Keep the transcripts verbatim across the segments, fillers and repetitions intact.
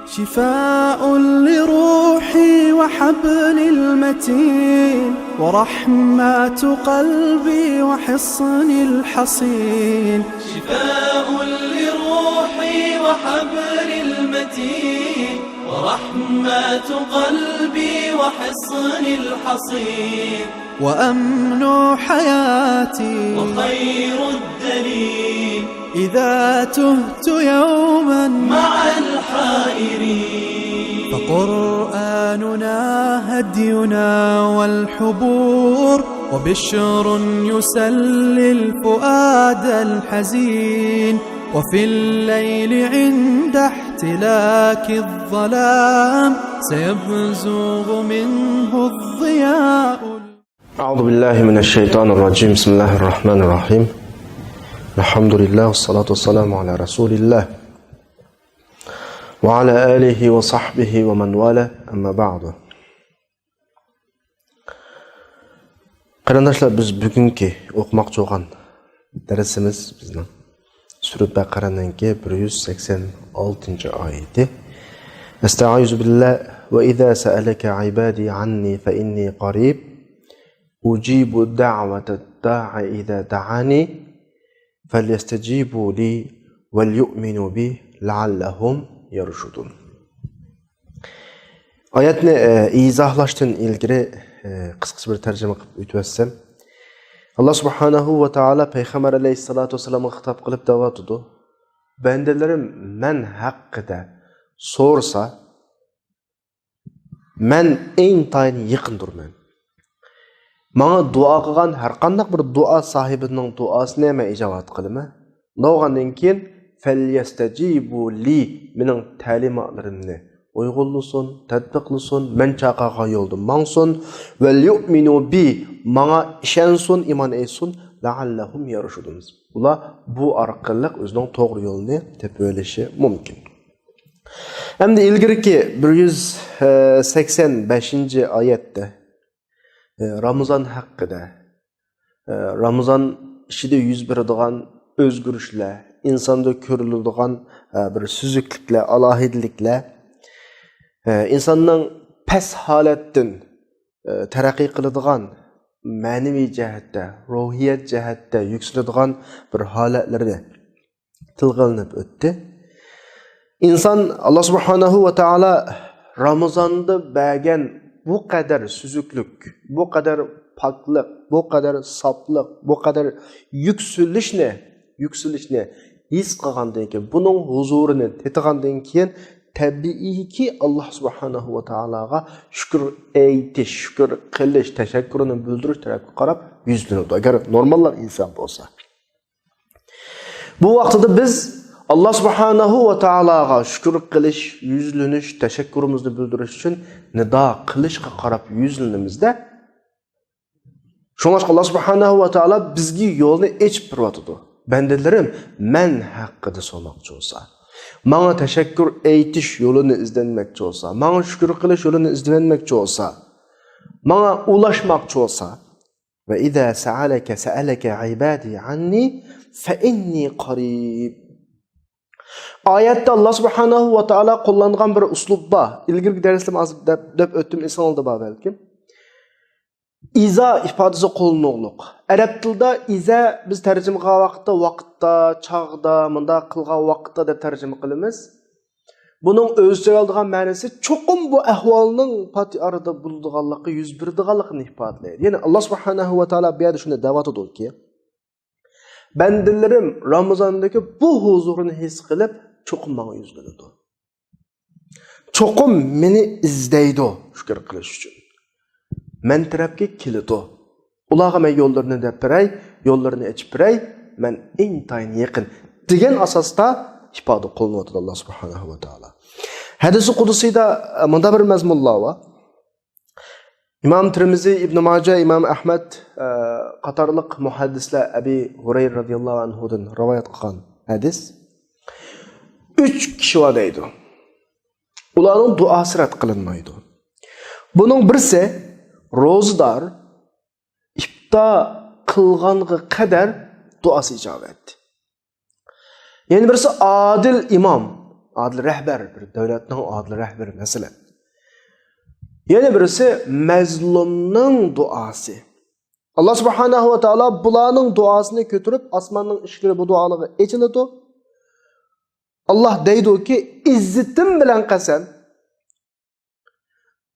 شفاء لروحي وحبل المتين، ورحمة قلبي وحصن الحصين. شفاء لروحي وحبل المتين، ورحمة قلبي وحصن الحصين. وأمن حياتي وخير الدليل، إذا تهت يوما مع الحائرين. فقرآننا هدينا والحبور، وبشر يسلي الفؤاد الحزين. وفي الليل عند احتلاك الظلام، سيبزغ منه الضياء. أعوذ بالله من الشيطان الرجيم. بسم الله الرحمن الرحيم. الحمد لله والصلاة والسلام على رسول الله وعلى آله وصحبه ومن والاه. أما بعد. قېرىنداشلار، بىز بۈگۈنكى ئوقۇماقچى بولغان دەرسىمىز بىزنىڭ سۈرە بەقەرەنىڭكى بىر يۈز سەكسەن ئالتىنچى ئايىتى. أستعيذ بالله. وإذا سألك عبادي عني فإني قريب أجيب دعوة الداع إذا دعاني فليستجيبوا لي وليؤمنوا بي لعلهم يرشدون. ئايەتنى، ئە، ئىزاھلاشتىن ئىلگىرى، ئە، قىسقىچە بىر تەرجىمە قىلىپ ئۆتۈۋەتسەم. ئاللا سۇبھانەھۇ ۋە تائالا پەيغەمبەر ئەلەيھىسسالاتۇ ۋەسسالامغا خىتاب قىلىپ دەۋاتىدۇ. بەندىلىرىم مەن ھەققىدە سورىسا، مەن ئىنتايىن يېقىندۇرمەن. ماڭا دۇئا قىلغان ھەرقانداق بىر دۇئا ساھىبىنىڭ دۇئاسىنى مەن ئىجابەت قىلىمەن. بولغاندىن كېيىن، فەليەستەجىبۇ لى، مېنىڭ تەلىماتلىرىمنى ئۇيغۇنلىسۇن، تەتبىقلىسۇن، مەن چاقىرغان يولدا ماڭسۇن، ۋەليۇئمىنۇ بى، ماڭا ئىشەنسۇن، ئىمان ئېيتسۇن، لەئەللەھۇم يەرشۇدۇن. ئۇلار بۇ ئارقىلىق ئۆزىنىڭ توغرا يولىنى تېپىۋېلىشى مۇمكىن. ئەمدى ئىلگىرىكى بىر يۈز سەكسەن بەشىنچى ئايەتتە، ئە، رامىزان ھەققىدە، ئە، رامىزان ئىچىدە يۈز بېرىدىغان ئۆزگىرىشلەر، ئىنساندا كۆرۈلىدىغان، ئە، بىر سۈزۈكلۈكلەر، ئالاھىدىلىكلەر، ئە، ئىنساننىڭ پەس ھالەتتىن، ئە، تەرەققىي قىلىدىغان، مەنىۋى جەھەتتە، روھىيەت جەھەتتە يۈكسىلىدىغان بىر ھالەتلىرىنى تىلغا ئېلىنىپ ئۆتتى. ئىنسان، ئاللا سۇبھانەھۇ ۋە تائالا رامىزاندا بەرگەن بۇ قەدەر سۈزۈكلۈك، بۇ قەدەر پاكلىق، بۇ قەدەر ساپلىق، بۇ قەدەر يۈكسىلىشنى، يۈكسىلىشنى ھېس قىلغاندىن كېيىن، بۇنىڭ ھۇزۇرىنى تېتىغاندىن كېيىن، تەبىئىيكى، ئاللا سۇبھانەھۇ ۋە تائالاغا شۈكۈر ئېيتىش، شۈكۈر قىلىش، تەشەككۈرىنى بىلدۈرۈش تەرەپكە قاراپ يۈزلىنىدۇ، ئەگەر نورماللار ئىنسان بولسا. بۇ ۋاقتىدا بىز ئاللا سۇبھانەھۇ ۋە تائالاغا شۈكۈر قىلىش، يۈزلىنىش، تەشەككۈرىمىزنى بىلدۈرۈش ئۈچۈن نىدا قىلىشقا قاراپ يۈزلىنىمىز-دە. شۇڭلاشقا ئاللا سۇبھانەھۇ ۋە تائالا بىزگە يولنى ئېچىپ بېرىۋاتىدۇ. بەندىلىرىم مەن ھەققىدە سورىماقچى بولسا، ماڭا تەشەككۈر ئېيتىش يولىنى ئىزدەنمەكچى بولسا، ماڭا شۈكۈر قىلىش يولىنى ئىزدەنمەكچى بولسا، ماڭا ئۇلاشماقچى بولسا، ۋە ئىزا سەئەلەكە سەئەلەكە ئىبادى ئەننى فەئىننى قەرىب. ئايەتتە ئاللا سۇبھانەھۇ ۋە تائالا قوللانغان بىر ئۇسلۇب بار. ئىلگىرىكى دەرسلىرىم ئاز دەپ، دەپ ئۆتتۈم، ئېسىڭلاردا بار بەلكىم. ئىزا ئىپادىسى قوللىنىلغۇلۇق. ئەرەب تىلىدا ئىزا بىز تەرجىمە قىلغان ۋاقىتتا، ۋاقىتتا، چاغدا، مۇنداق قىلغان ۋاقىتتا دەپ تەرجىمە قىلىمىز. بۇنىڭ ئۆز ئىچىگە ئالىدىغان مەنىسى چوقۇم بۇ ئەھۋالنىڭ پات ئارىدا بولىدىغانلىقى، يۈز بېرىدىغانلىقىنى ئىپادىلەيدۇ. يەنى ئاللا سۇبھانەھۇ ۋە تائالا بۇ يەردە شۇنى دەۋاتىدۇكى، بەندىلىرىم رامىزاندىكى بۇ ھۇزۇرنى ھېس قىلىپ، چوقۇم ماڭا يۈزلىنىدۇ. چوقۇم مېنى ئىزدەيدۇ شۈكۈر قىلىش ئۈچۈن. مەن تەرەپكە كېلىدۇ. ئۇلارغا مەن يوللىرىنى دەپ بېرەي، يوللىرىنى ئېچىپ بېرەي، مەن ئىنتايىن يېقىن، دېگەن ئاساستا ئىپادە قىلىنىۋاتىدۇ ئاللا سۇبھانەھۇ ۋە تائالا. ھەدىسى قۇدسىيدا، ئە، مۇنداق بىر مەزمۇنلار بار. ئىمام تىرمىزى، ئىبن ماجە، ئىمام ئەھمەد، ئە، قاتارلىق مۇھەددىسلەر ئەبى ھۇرەيرە رەزىياللاھۇ ئەنھۇدىن رىۋايەت قىلغان ھەدىس. ئۈچ كىشى بار دەيدۇ. ئۇلارنىڭ دۇئاسى رەت قىلىنمايدۇ. بۇنىڭ بىرسى روزىدار ئىپتار قىلغانغا قەدەر دۇئاسى ئىجابەت. يەنە بىرسى ئادىل ئىمام، ئادىل رەھبەر، بىر دۆلەتنىڭ ئادىل رەھبىرى، مەسىلەن. يەنە بىرسى مەزلۇمنىڭ دۇئاسى. ئاللا سۇبھانەھۇ ۋە تائالا بۇلارنىڭ دۇئاسىنى كۆتۈرۈپ، ئاسماننىڭ ئىشىكلىرى بۇ دۇئالارغا ئېچىلىدۇ. ئاللا دەيدۇكى، ئىززىتىم بىلەن قەسەم،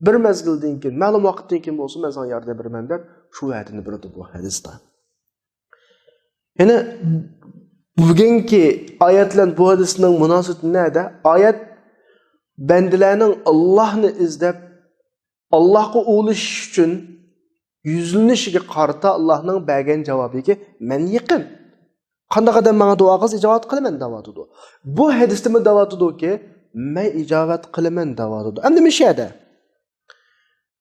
بىر مەزگىلدىن كېيىن، مەلۇم ۋاقىتتىن كېيىن بولسا، مەن ساڭا ياردەم بېرىمەن دەپ، شۇ ۋەدىنى بېرىدۇ بۇ ھەدىستە. يەنە بۈگۈنكى ئايەت بىلەن بۇ ھەدىسنىڭ مۇناسىۋىتى نەدە؟ ئايەت بەندىلەرنىڭ ئاللاھنى ئىزدەپ، ئاللاھقا ئۇۋۇلىشىش ئۈچۈن يۈزلىنىشىگە قارىتا ئاللاھنىڭ بەرگەن جاۋابىكى، مەن يېقىن. قانداق ئادەم ماڭا دۇئا قىلسا، ئىجابەت قىلىمەن دەۋاتىدۇ. بۇ ھەدىستىمۇ دەۋاتىدۇكى، مەن ئىجابەت قىلىمەن دەۋاتىدۇ. ئەمدى مۇشۇ يەردە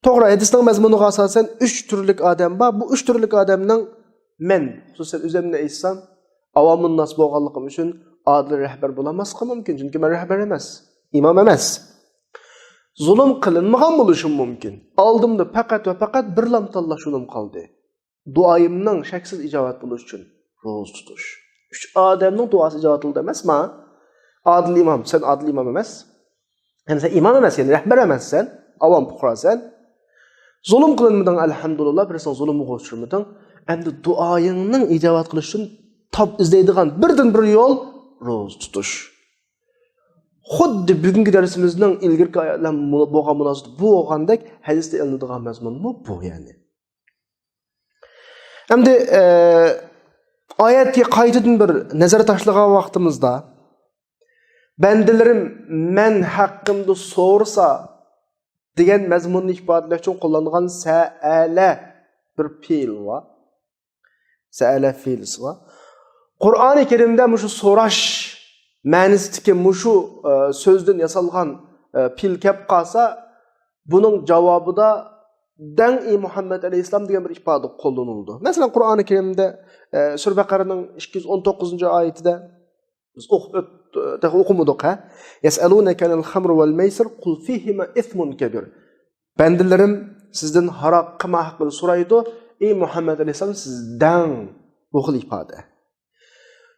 توغرا، ھەدىسنىڭ مەزمۇنىغا ئاساسەن ئۈچ تۈرلۈك ئادەم بار. بۇ ئۈچ تۈرلۈك ئادەمنىڭ، مەن خۇسۇسەن ئۆزۈمنى ئېيتسام، ئاۋامۇنناس بولغانلىقىم ئۈچۈن ئادىل رەھبەر بولالماسلىقىم مۇمكىن، چۈنكى مەن رەھبەر ئەمەس، ئىمام ئەمەس. زۇلۇم قىلىنمىغان بولۇشۇم مۇمكىن. ئالدىمدا پەقەت ۋە پەقەت بىرلا تاللاش يولۇم قالدى. دۇئايىمنىڭ شەكسىز ئىجابەت بولۇشى ئۈچۈن روزا تۇتۇش. ئۈچ ئادەمنىڭ دۇئاسى ئىجابەت بولدى ئەمەسما؟ ئادىل ئىمام، سەن ئادىل ئىمام ئەمەس. يەنى سەن ئىمام ئەمەس، يەنى رەھبەر ئەمەسسەن، ئاۋام پۇقراسەن. زۇلۇم قىلىنمىدىڭ، ئەلھەمدۇلىللا، بىرسىنىڭ زۇلۇمىغا ئۇچرىمىدىڭ. ئەمدى دۇئايىڭنىڭ ئىجابەت قىلىشى ئۈچۈن تاپ ئىزدەيدىغان بىردىن بىر يول روزا تۇتۇش. خۇددى بۈگۈنكى دەرسىمىزنىڭ ئىلگىرىكى ئايەتلەر بولغان مۇناسىۋىتى بۇ بولغاندەك، ھەدىستە ئېلىنىدىغان مەزمۇنمۇ بۇ، يەنى. ئەمدى، ئە، ئايەتكە قايتىدىن بىر نەزەر تاشلىغان ۋاقتىمىزدا، بەندىلىرىم مەن ھەققىمدە سورىسا دېگەن مەزمۇننى ئىپادىلەش ئۈچۈن قوللانغان سەئەلە بىر پېئىل بار. سەئەلە پېئىلى بار. قۇرئانى كەرىمدە مۇشۇ سوراش مەنىسىدىكى مۇشۇ، ئە، سۆزدىن ياسالغان، ئە، پېئىل كەپ قالسا، بۇنىڭ جاۋابىدا دەڭ ئى مۇھەممەد ئەلەيھىسسالام دېگەن بىر ئىپادە قوللىنىلىدۇ. مەسىلەن، قۇرئانى كەرىمدە، ئە، سۈرە بەقەرىنىڭ ئىككى يۈز ئون توققۇزىنچى ئايىتىدە، بىز ئوقۇپ ئۆت-، تېخى ئوقۇمىدۇق، ھە؟ يەسئەلۇنەكە ئەنىل خەمرى ۋەل مەيسىر، قۇل فىھىما ئىسمۇن كەبىر. بەندىلىرىم سىزدىن ھاراق، قىمار ھەققىدە سورايدۇ. ئى مۇھەممەد ئەلەيھىسسالام، سىز دەڭ. بۇ خىل ئىپادە.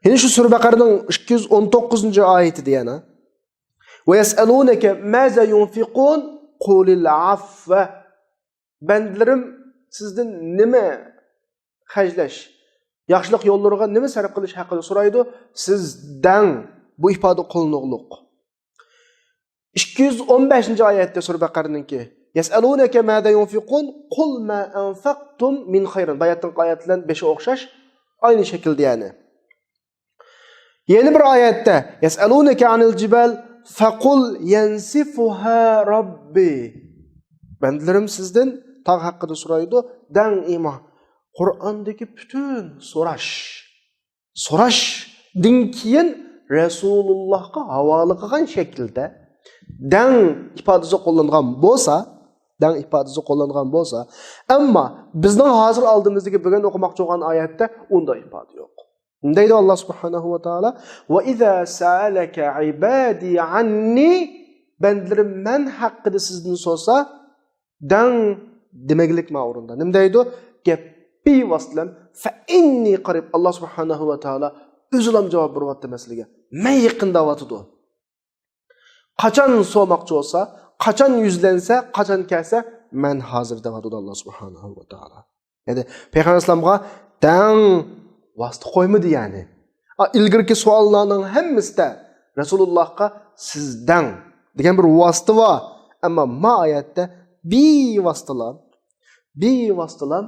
يەنە شۇ سۈرە بەقەرىنىڭ ئىككى يۈز ئون توققۇزىنچى ئايىتىدە يەنە، ۋەيەسئەلۇنەكە مازا يۇنفىقۇن، قۇلىل ئەفۋە. بەندىلىرىم سىزدىن نېمە خەجلەش، ياخشىلىق يوللىرىغا نېمە سەرپ قىلىش ھەققىدە سورايدۇ، سىز دەڭ. بۇ ئىپادە قوللىنىلغۇلۇق. ئىككى يۈز ئون بەشىنچى ئايەتتە سۈرە بەقەرىنىڭكى، يەسئەلۇنەكە مازا يۇنفىقۇن، قۇل ما ئەنفەقتۇم مىن خەيرىن. باياتنىڭ ئايەت بىلەن بېشى ئوخشاش، ئاينى شەكىلدە يەنى. يەنە بىر ئايەتتە، يەسئەلۇنەكە ئەنىل جىبال، فەقۇل يەنسىفۇھا رەببى. بەندىلىرىم سىزدىن تاغ ھەققىدە سورايدۇ، دەڭ ئى مۇھ-، قۇرئاندىكى پۈتۈن سوراش، سوراشتىن كېيىن رەسۇلۇللاھقا ھاۋالە قىلغان شەكىلدە دەڭ ئىپادىسى قوللانغان بولسا، دەڭ ئىپادىسى قوللانغان بولسا، ئەمما بىزنىڭ ھازىر ئالدىمىزدىكى بۈگۈن ئوقۇماقچى بولغان ئايەتتە ئۇنداق ئىپادە يوق. دەيدۇ ئاللا سۇبھانەھۇ ۋە تائالا، ۋە ئىزا سەئەلەكە ئىبادى ئەننى، بەندىلىرىم مەن ھەققىدە سىزدىن سورىسا، دەڭ دېمەگلىك ما ئورۇندا. نېمە دەيدۇ؟ گەپ بىۋاسىتە بىلەن، فەئىننى قەرىب. ئاللا سۇبھانەھۇ ۋە تائالا ئۆزىلا جاۋاب بېرىۋاتىدۇ مەسىلىگە. مەن يېقىن دەۋاتىدۇ. قاچان سورىماقچى بولسا، قاچان يۈزلەنسە، قاچان كەلسە، مەن ھازىر دەۋاتىدۇ ئاللا سۇبھانەھۇ ۋە تائالا. يەنى پەيغەمبەر ئەلەيھىسسالامغا دەڭ ۋاسىتە قويمىدى يەنى. ئا، ئىلگىرىكى سوئاللارنىڭ ھەممىسىدە رەسۇلۇللاھقا سىز دەڭ دېگەن بىر ۋاسىتە بار. ئەمما ما ئايەتتە بىۋاسىتىلا، بىۋاسىتىلا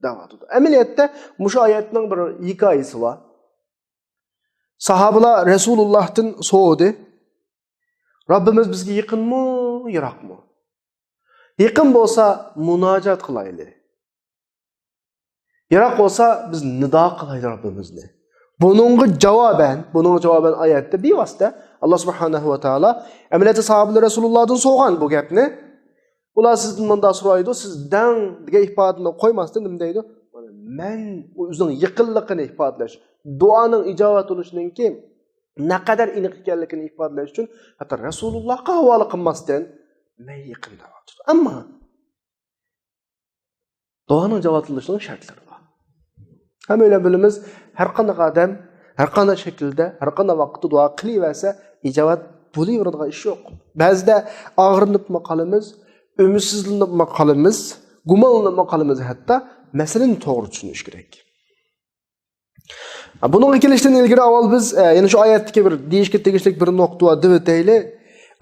دەۋاتىدۇ. ئەمەلىيەتتە مۇشۇ ئايەتنىڭ بىر ھېكايىسى بار. ساھابىلار رەسۇلۇللاھتىن سورىدى، رەببىمىز بىزگە يېقىنمۇ، يىراقمۇ؟ يېقىن بولسا مۇناجات قىلايلى. يىراق بولسا بىز نىدا قىلايلى رەببىمىزنى. بۇنىڭغا جاۋابەن، بۇنىڭغا جاۋابەن ئايەتتە بىۋاسىتە ئاللا سۇبھانەھۇ ۋە تائالا ئەمەلىيەتتە ساھابىلەر رەسۇلۇللاھدىن سورىغان بۇ گەپنى. ئۇلار سىزدىن مۇنداق سورايدۇ، سىز دەڭ دېگەن ئىپادىنى قويماستىن نېمە دەيدۇ؟ مەن ئۇ ئۆزىنىڭ يېقىنلىقىنى ئىپادىلەش، دۇئانىڭ ئىجابەت بولۇشىنىڭكى نەقەدەر ئېنىق ئىكەنلىكىنى ئىپادىلەش ئۈچۈن ھەتتا رەسۇلۇللاھقا ھاۋالە قىلماستىن، مەن يېقىن دەۋاتىدۇ. ئەمما دۇئانىڭ جاۋاب قىلىشنىڭ شەرتلىرى بار. ھەممەيلەن بىلىمىز، ھەر قانداق ئادەم، ھەر قانداق شەكىلدە، ھەر قانداق ۋاقىتتا دۇئا قىلىۋەرسە، ئىجابەت بولۇۋېرىدىغان ئىش يوق. بەزىدە ئاغرىنىپمۇ قالىمىز، ئۈمىدسىزلىنىپمۇ قالىمىز، گۇمانلىنىپمۇ قالىمىز ھەتتا. مەسىلىنى توغرا چۈشىنىش كېرەك. بۇنىڭغا كېلىشتىن ئىلگىرى ئاۋۋال بىز، ئە، يەنە شۇ ئايەتتىكى بىر دېيىشكە تېگىشلىك بىر نۇقتا بار دەپ ئۆتەيلى.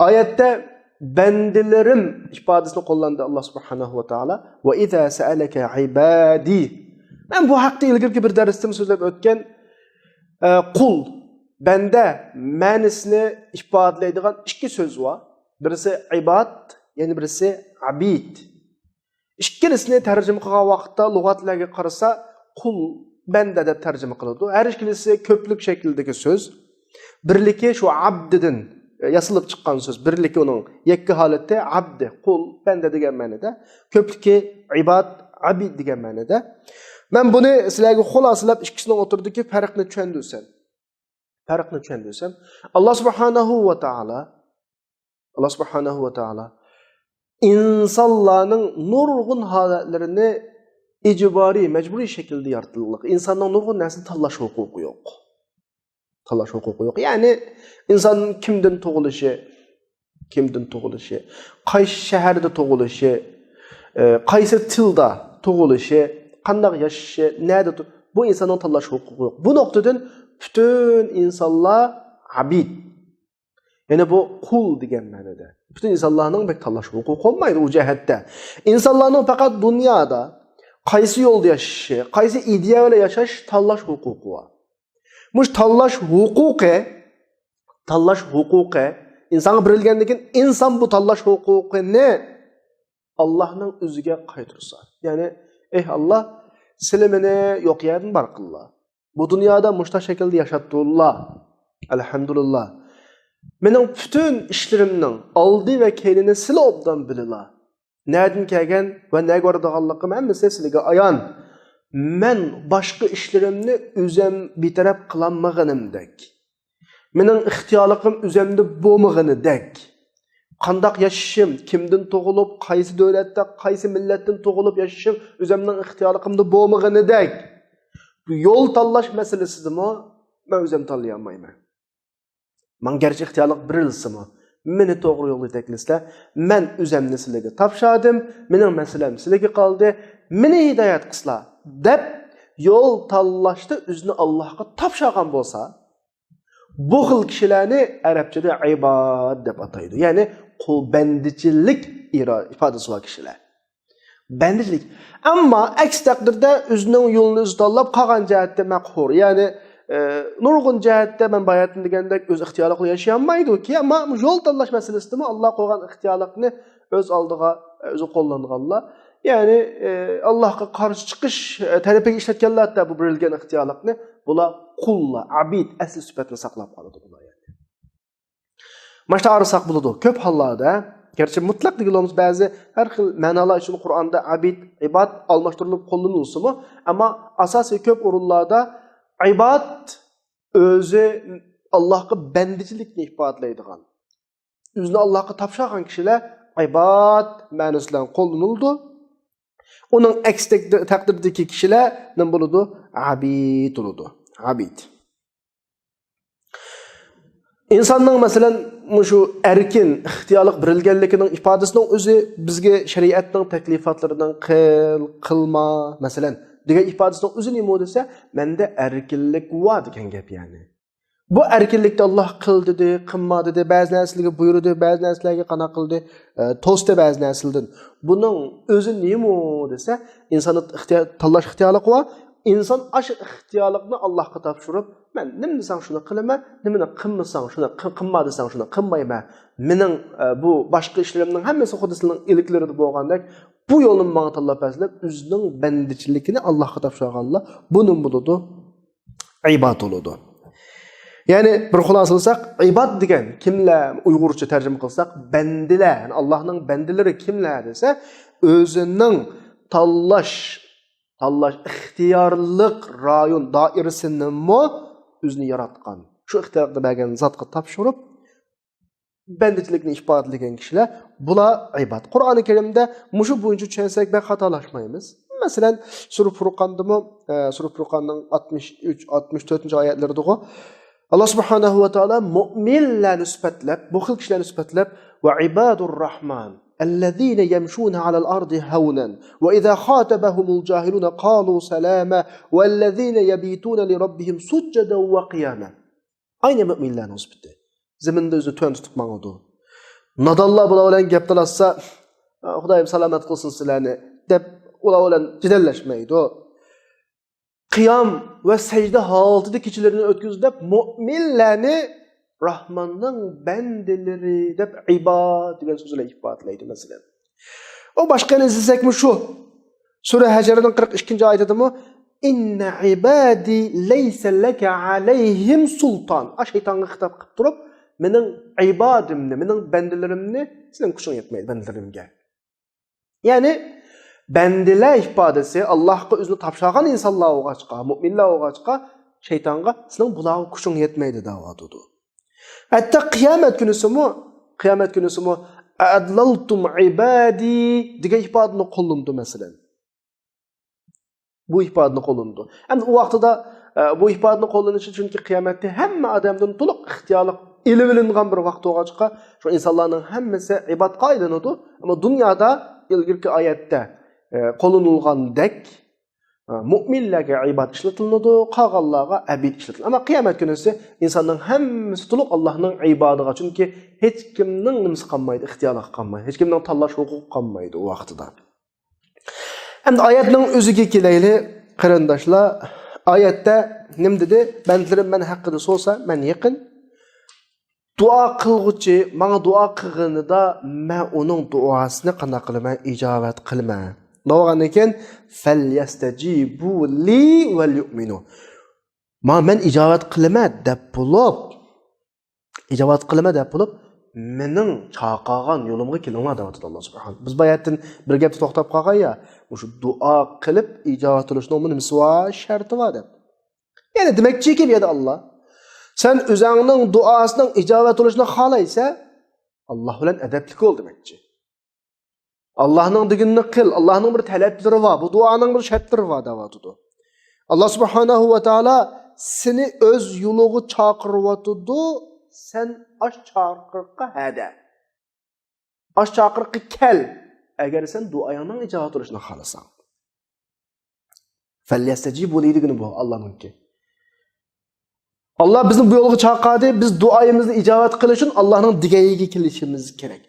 ئايەتتە «بەندىلىرىم» ئىپادىسىنى قوللاندى ئاللا سۇبھانەھۇ ۋە تائالا. «ۋە ئىزا سەئەلەكە ئىبادى». مەن بۇ ھەقتە ئىلگىرىكى بىر دەرستىمۇ سۆزلەپ ئۆتكەن. ئە، قۇل، بەندە مەنىسىنى ئىپادىلەيدىغان ئىككى سۆز بار. بىرسى ئىباد، يەنە بىرسى ئابىد. ئىككىلىسىنى تەرجىمە قىلغان ۋاقىتتا لۇغەتلەرگە قارىسا، قۇل، بەندە دەپ تەرجىمە قىلىدۇ. ھەر ئىككىلىسى كۆپلۈك شەكلىدىكى سۆز. بىرلىكى شۇ ئابدىدىن، ئە، ياسىلىپ چىققان سۆز. بىرلىكى ئۇنىڭ يەككە ھالىتى ئابدى، قۇل، بەندە دېگەن مەنىدە. كۆپلۈكى ئىباد، ئابىد دېگەن مەنىدە. مەن بۇنى سىلەرگە خۇلاسىلەپ ئىككىسىنىڭ ئوتتۇرىدىكى پەرقنى چۈشەندۈرسەم. پەرقنى چۈشەندۈرسەم، ئاللا سۇبھانەھۇ ۋە تائالا، ئاللا سۇبھانەھۇ ۋە تائالا ئىنسانلارنىڭ نۇرغۇن ھالەتلىرىنى ئىجبارىي، مەجبۇرىي شەكىلدە يارىتىلغان. ئىنساننىڭ نۇرغۇن نەرسىنى تاللاش ھوقۇقى يوق. تاللاش ھوقۇقى يوق. يەنى ئىنسان كىمدىن تۇغۇلۇشى، كىمدىن تۇغۇلۇشى، قايسى شەھەردە تۇغۇلۇشى، ئە، قايسى تىلدا تۇغۇلۇشى، قانداق ياشىشى، نەدە تۇ-، بۇ ئىنساننىڭ تاللاش ھوقۇقى يوق. بۇ نۇقتىدىن پۈتۈن ئىنسانلار ئابىد. يەنى بۇ قۇل دېگەن مەنىدە. پۈتۈن ئىنسانلارنىڭ بەك تاللاش ھوقۇقى بولمايدۇ ئۇ جەھەتتە. ئىنسانلارنىڭ پەقەت دۇنيادا قايسى يولدا ياشىشى، قايسى ئىدىيە بىلەن ياشاش تاللاش ھوقۇقى بار. مۇشۇ تاللاش ھوقۇقى، تاللاش ھوقۇقى ئىنسانغا بېرىلگەندىن كېيىن، ئىنسان بۇ تاللاش ھوقۇقىنى ئاللانىڭ ئۆزىگە قايتۇرسا، يەنى، ئەي ئاللا، سىلە مېنى يوق يەردىن بار قىللا. بۇ دۇنيادا مۇشۇنداق شەكىلدە ياشاتتۇرلا. ئەلھەمدۇلىللا. مېنىڭ پۈتۈن ئىشلىرىمنىڭ ئالدى ۋە كەينىنى سىلە ئوبدان بىلىلا. نەدىن كەلگەن ۋە نەگە بارىدىغانلىقىم ھەممىسى سىلىگە ئايان. مەن باشقا ئىشلىرىمنى ئۆزەم بىتەرەپ قىلالمىغىنىمدەك، مېنىڭ ئىختىيارلىقىم ئۆزەمدە بولمىغىنىدەك، قانداق ياشىشىم، كىمدىن تۇغۇلۇپ، قايسى دۆلەتتە، قايسى مىللەتتىن تۇغۇلۇپ ياشىشىم ئۆزەمنىڭ ئىختىيارلىقىمدا بولمىغىنىدەك، بۇ يول تاللاش مەسىلىسىدىمۇ مەن ئۆزەم تاللىيالمايمەن. ماڭا گەرچە ئىختىيارلىق بېرىلسىمۇ، مېنى توغرا يولغا يېتەكلىسىلە، مەن ئۆزەمنى سىلىگە تاپشاردىم، مېنىڭ مەسىلەم سىلىگە قالدى، مېنى ھىدايەت قىلسىلا، دەپ يول تاللاشتا ئۆزىنى ئاللاھقا تاپشۇرغان بولسا، بۇ خىل كىشىلەرنى ئەرەبچىدە ئىباد دەپ ئاتايدۇ. يەنى قۇل، بەندىچىلىك ئىرا-، ئىپادىسى بار كىشىلەر. بەندىچىلىك. ئەمما ئەكس تەقدىردە ئۆزىنىڭ يولىنى ئۆزى تاللاپ، قالغان جەھەتتە مەقھۇر. يەنى، ئە، نۇرغۇن جەھەتتە مەن باياتىن دېگەندەك ئۆز ئىختىيارلىقىدا ياشىيالمايدۇكى، ئەمما يول تاللاش مەسىلىسىدىمۇ ئاللا قويغان ئىختىيارلىقنى ئۆز ئالدىغا، ئە، ئۆزى قوللانغانلار. يەنى، ئە، ئاللاھقا قارشى چىقىش، ئە، تەرىپىگە ئىشلەتكەنلەر ھەتتا بۇ بېرىلگەن ئىختىيارلىقنى. بۇلار قۇللار، ئابىد، ئەسلى سۈپەتنى ساقلاپ قالىدۇ بۇلار يەنى. مانا شۇنداق ئايرىساق بولىدۇ. كۆپ ھاللاردا، گەرچە مۇتلەق دېگىلى بولمىسا، بەزى ھەر خىل مەنالار ئۈچۈن قۇرئاندا ئابىد، ئىباد ئالماشتۇرۇلۇپ قوللىنىلسىمۇ، ئەمما ئاساسىي كۆپ ئورۇنلاردا ئىباد ئۆزى ئاللاھقا بەندىچىلىكنى ئىپادىلەيدىغان، ئۆزىنى ئاللاھقا تاپشۇرغان كىشىلەر ئىباد مەنىسى بىلەن قوللىنىلىدۇ. ئۇنىڭ ئەكس تەقدىر-، تەقدىرىدىكى كىشىلەر نېمە بولىدۇ؟ ئابىد بولىدۇ. ئابىد. ئىنساننىڭ، مەسىلەن، مۇشۇ ئەركىن، ئىختىيارلىق بېرىلگەنلىكىنىڭ ئىپادىسىنىڭ ئۆزى بىزگە شەرىئەتنىڭ تەكلىپاتلىرىنىڭ قىل، قىلما، مەسىلەن، دېگەن ئىپادىسىنىڭ ئۆزى نېمە دېسە، مەندە ئەركىنلىك بار دېگەن گەپ، يەنى. بۇ ئەركىنلىكتە ئاللا قىل دېدى، قىلما دېدى، بەزى نەرسىلەرگە بۇيرۇدى، بەزى نەرسىلەرگە قانداق قىلدى، ئە، توستى بەزى نەرسىلەردىن. بۇنىڭ ئۆزى نېمە دېسە، ئىنساننىڭ ئىختىيار، تاللاش ئىختىيارلىقى بار. ئىنسان ئاشۇ ئىختىيارلىقنى ئاللاھقا تاپشۇرۇپ، مەن نېمە دېسەڭ شۇنى قىلىمەن، نېمىنى قىلمىساڭ شۇنى قىل-، قىلما دېسەڭ شۇنى قىلمايمەن. مېنىڭ، ئە، بۇ باشقا ئىشلىرىمنىڭ ھەممىسى خۇددى سېنىڭ ئىلكلىرىدە بولغاندەك، بۇ يولنى ماڭا تاللاپ بەرسىلەر، ئۆزىنىڭ بەندىچىلىكىنى ئاللاھقا تاپشۇرغانلار بۇ نېمە بولىدۇ؟ ئىباد بولىدۇ. يەنى بىر خۇلاسىلىساق، ئىباد دېگەن كىملەر، ئۇيغۇرچە تەرجىمە قىلساق، بەندىلەر، يەنى ئاللاھنىڭ بەندىلىرى كىملەر دېسە، ئۆزىنىڭ تاللاش، تاللاش ئىختىيارلىق رايون دائىرىسىنىمۇ ئۆزىنى ياراتقان، شۇ ئىختىيارلىقنى بەرگەن زاتقا تاپشۇرۇپ، بەندىچىلىكنى ئىپادىلىگەن كىشىلەر، بۇلار ئىباد. قۇرئانى كەرىمدە مۇشۇ بويىچە چۈشەنسەك، بەك خاتالاشمايمىز. مەسىلەن، سۈرە پۇرقاندىمۇ، ئە، سۈرە پۇرقاننىڭ ئاتمىش ئۈچ، ئاتمىش تۆتىنچى ئايەتلىرىدىغۇ، ئاللا سۇبھانەھۇ ۋە تائالا مۆمىنلەرنى سۈپەتلەپ، بۇ خىل كىشىلەرنى سۈپەتلەپ، وعباد الرحمن الذين يمشون على الأرض هونا وإذا خاطبهم الجاهلون قالوا سلاما والذين يبيتون لربهم سجدا وقياما. ئەينى مۆمىنلەرنىڭ سۈپىتى. زېمىندا ئۆزىنى تۆۋەن تۇتۇپ ماڭىدۇ. نادانلار بۇلار بىلەن گەپ تالاشسا، خۇدايىم سالامەت قىلسۇن سىلەرنى، دەپ ئۇلار بىلەن جېدەللەشمەيدۇ. قىيام ۋە سەجدە ھالىتىدە كېچىلىرىنى ئۆتكۈزدى دەپ، مۆمىنلەرنى راھماننىڭ بەندىلىرى دەپ، ئىباد دېگەن سۆز بىلەن ئىپادىلەيدۇ، مەسىلەن. ئۇ باشقا يەرنى ئىزدىسەكمۇ شۇ. سۈرە ھەجرنىڭ قىرىق ئىككىنچى ئايىتىدىمۇ، إن عبادي ليس لك عليهم سلطان. ئا، شەيتانغا خىتاب قىلىپ تۇرۇپ، مېنىڭ ئىبادىمنى، مېنىڭ بەندىلىرىمنى سېنىڭ كۈچۈڭ يەتمەيدۇ بەندىلىرىمگە. يەنى بەندىلەر ئىپادىسى ئاللاھقا ئۆزىنى تاپشۇرغان ئىنسانلار بولغاچقا، مۆمىنلەر بولغاچقا، شەيتانغا سېنىڭ بۇلارغا كۈچۈڭ يەتمەيدۇ دەۋاتىدۇ. ھەتتا قىيامەت كۈنىسىمۇ، قىيامەت كۈنىسىمۇ، أأضللتم عبادي دېگەن ئىپادىنى قوللىنىدۇ، مەسىلەن. بۇ ئىپادىنى قوللىنىدۇ. ئەمدى ئۇ ۋاقتىدا، ئە، بۇ ئىپادىنى قوللىنىشى، چۈنكى قىيامەتتە ھەممە ئادەمدىن تولۇق ئىختىيارلىق ئېلىۋېلىنغان بىر ۋاقىت بولغاچقا، شۇ ئىنسانلارنىڭ ھەممىسى ئىبادقا ئايلىنىدۇ. ئەمما دۇنيادا ئىلگىرىكى ئايەتتە، ئە، قوللىنىلغاندەك، ئە، مۆمىنلەرگە ئىباد ئىشلىتىلىدۇ، قالغانلارغا ئەبىد ئىشلىتىلىدۇ. ئەمما قىيامەت كۈنىسى ئىنساننىڭ ھەممىسى تولۇق ئاللاھنىڭ ئىبادىغا، چۈنكى ھېچكىمنىڭ نېمىسى قالمايدۇ، ئىختىيارلىقى قالمايدۇ، ھېچكىمنىڭ تاللاش ھوقۇقى قالمايدۇ ئۇ ۋاقتىدا. ئەمدى ئايەتنىڭ ئۆزىگە كېلەيلى، قېرىنداشلار. ئايەتتە نېمە دېدى؟ بەندىلىرىم مەن ھەققىدە سورىسا، مەن يېقىن. دۇئا قىلغۇچى ماڭا دۇئا قىلغىنىدا، مەن ئۇنىڭ دۇئاسىنى قانداق قىلىمەن؟ ئىجابەت قىلىمەن. دەۋالغاندىن كېيىن، فەليەستەجىبۇ لى ۋەليۇئمىنۇ. ما، مەن ئىجابەت قىلىمەن دەپ بولۇپ، ئىجابەت قىلىمەن دەپ بولۇپ، مېنىڭ چاقىرغان يولۇمغا كېلىڭلار دەۋاتىدۇ ئاللا سۇبھانە. بىز باياتىن بىر گەپتە توختاپ قالغان يا، مۇشۇ دۇئا قىلىپ ئىجابەت بولۇشنىڭمۇ نېمىسى بار، شەرتى بار دەپ. يەنى دېمەكچىكى بۇ يەردە ئاللا، سەن ئۆزۈڭنىڭ دۇئاسىنىڭ ئىجابەت بولۇشىنى خالايسەن، ئاللا بىلەن ئەدەپلىك بول دېمەكچى. ئاللانىڭ دېگىنىنى قىل، ئاللانىڭ بىر تەلەپلىرى بار، بۇ دۇئانىڭ بىر شەرتلىرى بار دەۋاتىدۇ. ئاللا سۇبھانەھۇ ۋە تائالا سېنى ئۆز يولىغا چاقىرىۋاتىدۇ، سەن ئاش چاقىرىققا ھەدە. ئاش چاقىرىققا كەل، ئەگەر سەن دۇئايىڭنىڭ ئىجابەت بولۇشىنى خالىساڭ. فەليەستەجىبۇ لى دېگىنى بۇ، ئاللانىڭكى. ئاللا بىزنى بۇ يولغا چاقىردى، بىز دۇئايىمىزنى ئىجابەت قىلىش ئۈچۈن ئاللانىڭ دېگەن يېرىگە كېلىشىمىز كېرەك.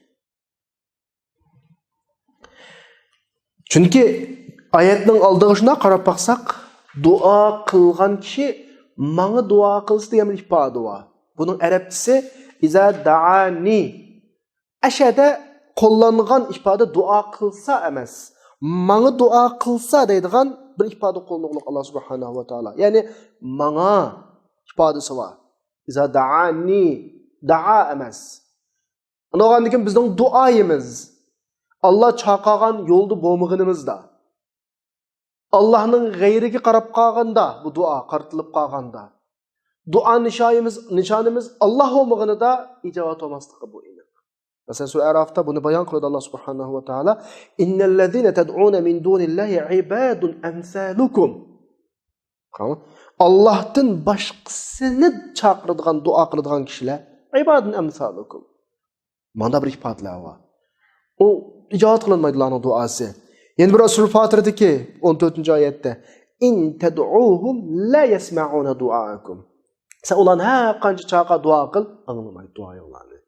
چۈنكى ئايەتنىڭ ئالدىغا شۇنداق قاراپ باقساق، دۇئا قىلغان كىشى ماڭا دۇئا قىلسا دېگەن بىر ئىپادە بار. بۇنىڭ ئەرەبچىسى ئىزا دەئانى. ئەشەدە قوللانغان ئىپادە دۇئا قىلسا ئەمەس، ماڭا دۇئا قىلسا دەيدىغان بىر ئىپادە قوللىنىدۇ ئاللا سۇبھانەھۇ ۋە تائالا. يەنى ماڭا ئىپادىسى بار. ئىزا دەئانى، دەئا ئەمەس. ئۇنداغاندىكىن بىزنىڭ دۇئايىمىز ئاللا چاقىرغان يولدا بولمىغىنىمىزدا، ئاللانىڭ غەيرىگە قاراپ قالغاندا، بۇ دۇئا قارىتىلىپ قالغاندا، دۇئا نىشانىمىز، نىشانىمىز ئاللا بولمىغىنىدا ئىجابەت بولماسلىقى بۇ ئېنىق. مەسىلەن، سۈرە ئەرافتا بۇنى بايان قىلىدۇ ئاللا سۇبھانەھۇ ۋە تائالا، إن الذين تدعون من دون الله عباد أمثالكم. قاراڭ، ئاللاھتىن باشقىسىنى چاقىرىدىغان، دۇئا قىلىدىغان كىشىلەر، عباد أمثالكم. مانا بىر ئىپادىلەر بار. ئۇ ئىجابەت قىلىنمايدۇ ئۇلارنىڭ دۇئاسى. يەنە بىر سۈرە فاتىردىكى ئون تۆتىنچى ئايەتتە، إن تدعوهم لا يسمعوا دعاءكم. سەن ئۇلارنى ھەر قانچە چاقىر، دۇئا قىل، ئاڭلىمايدۇ دۇئايىڭلارنى.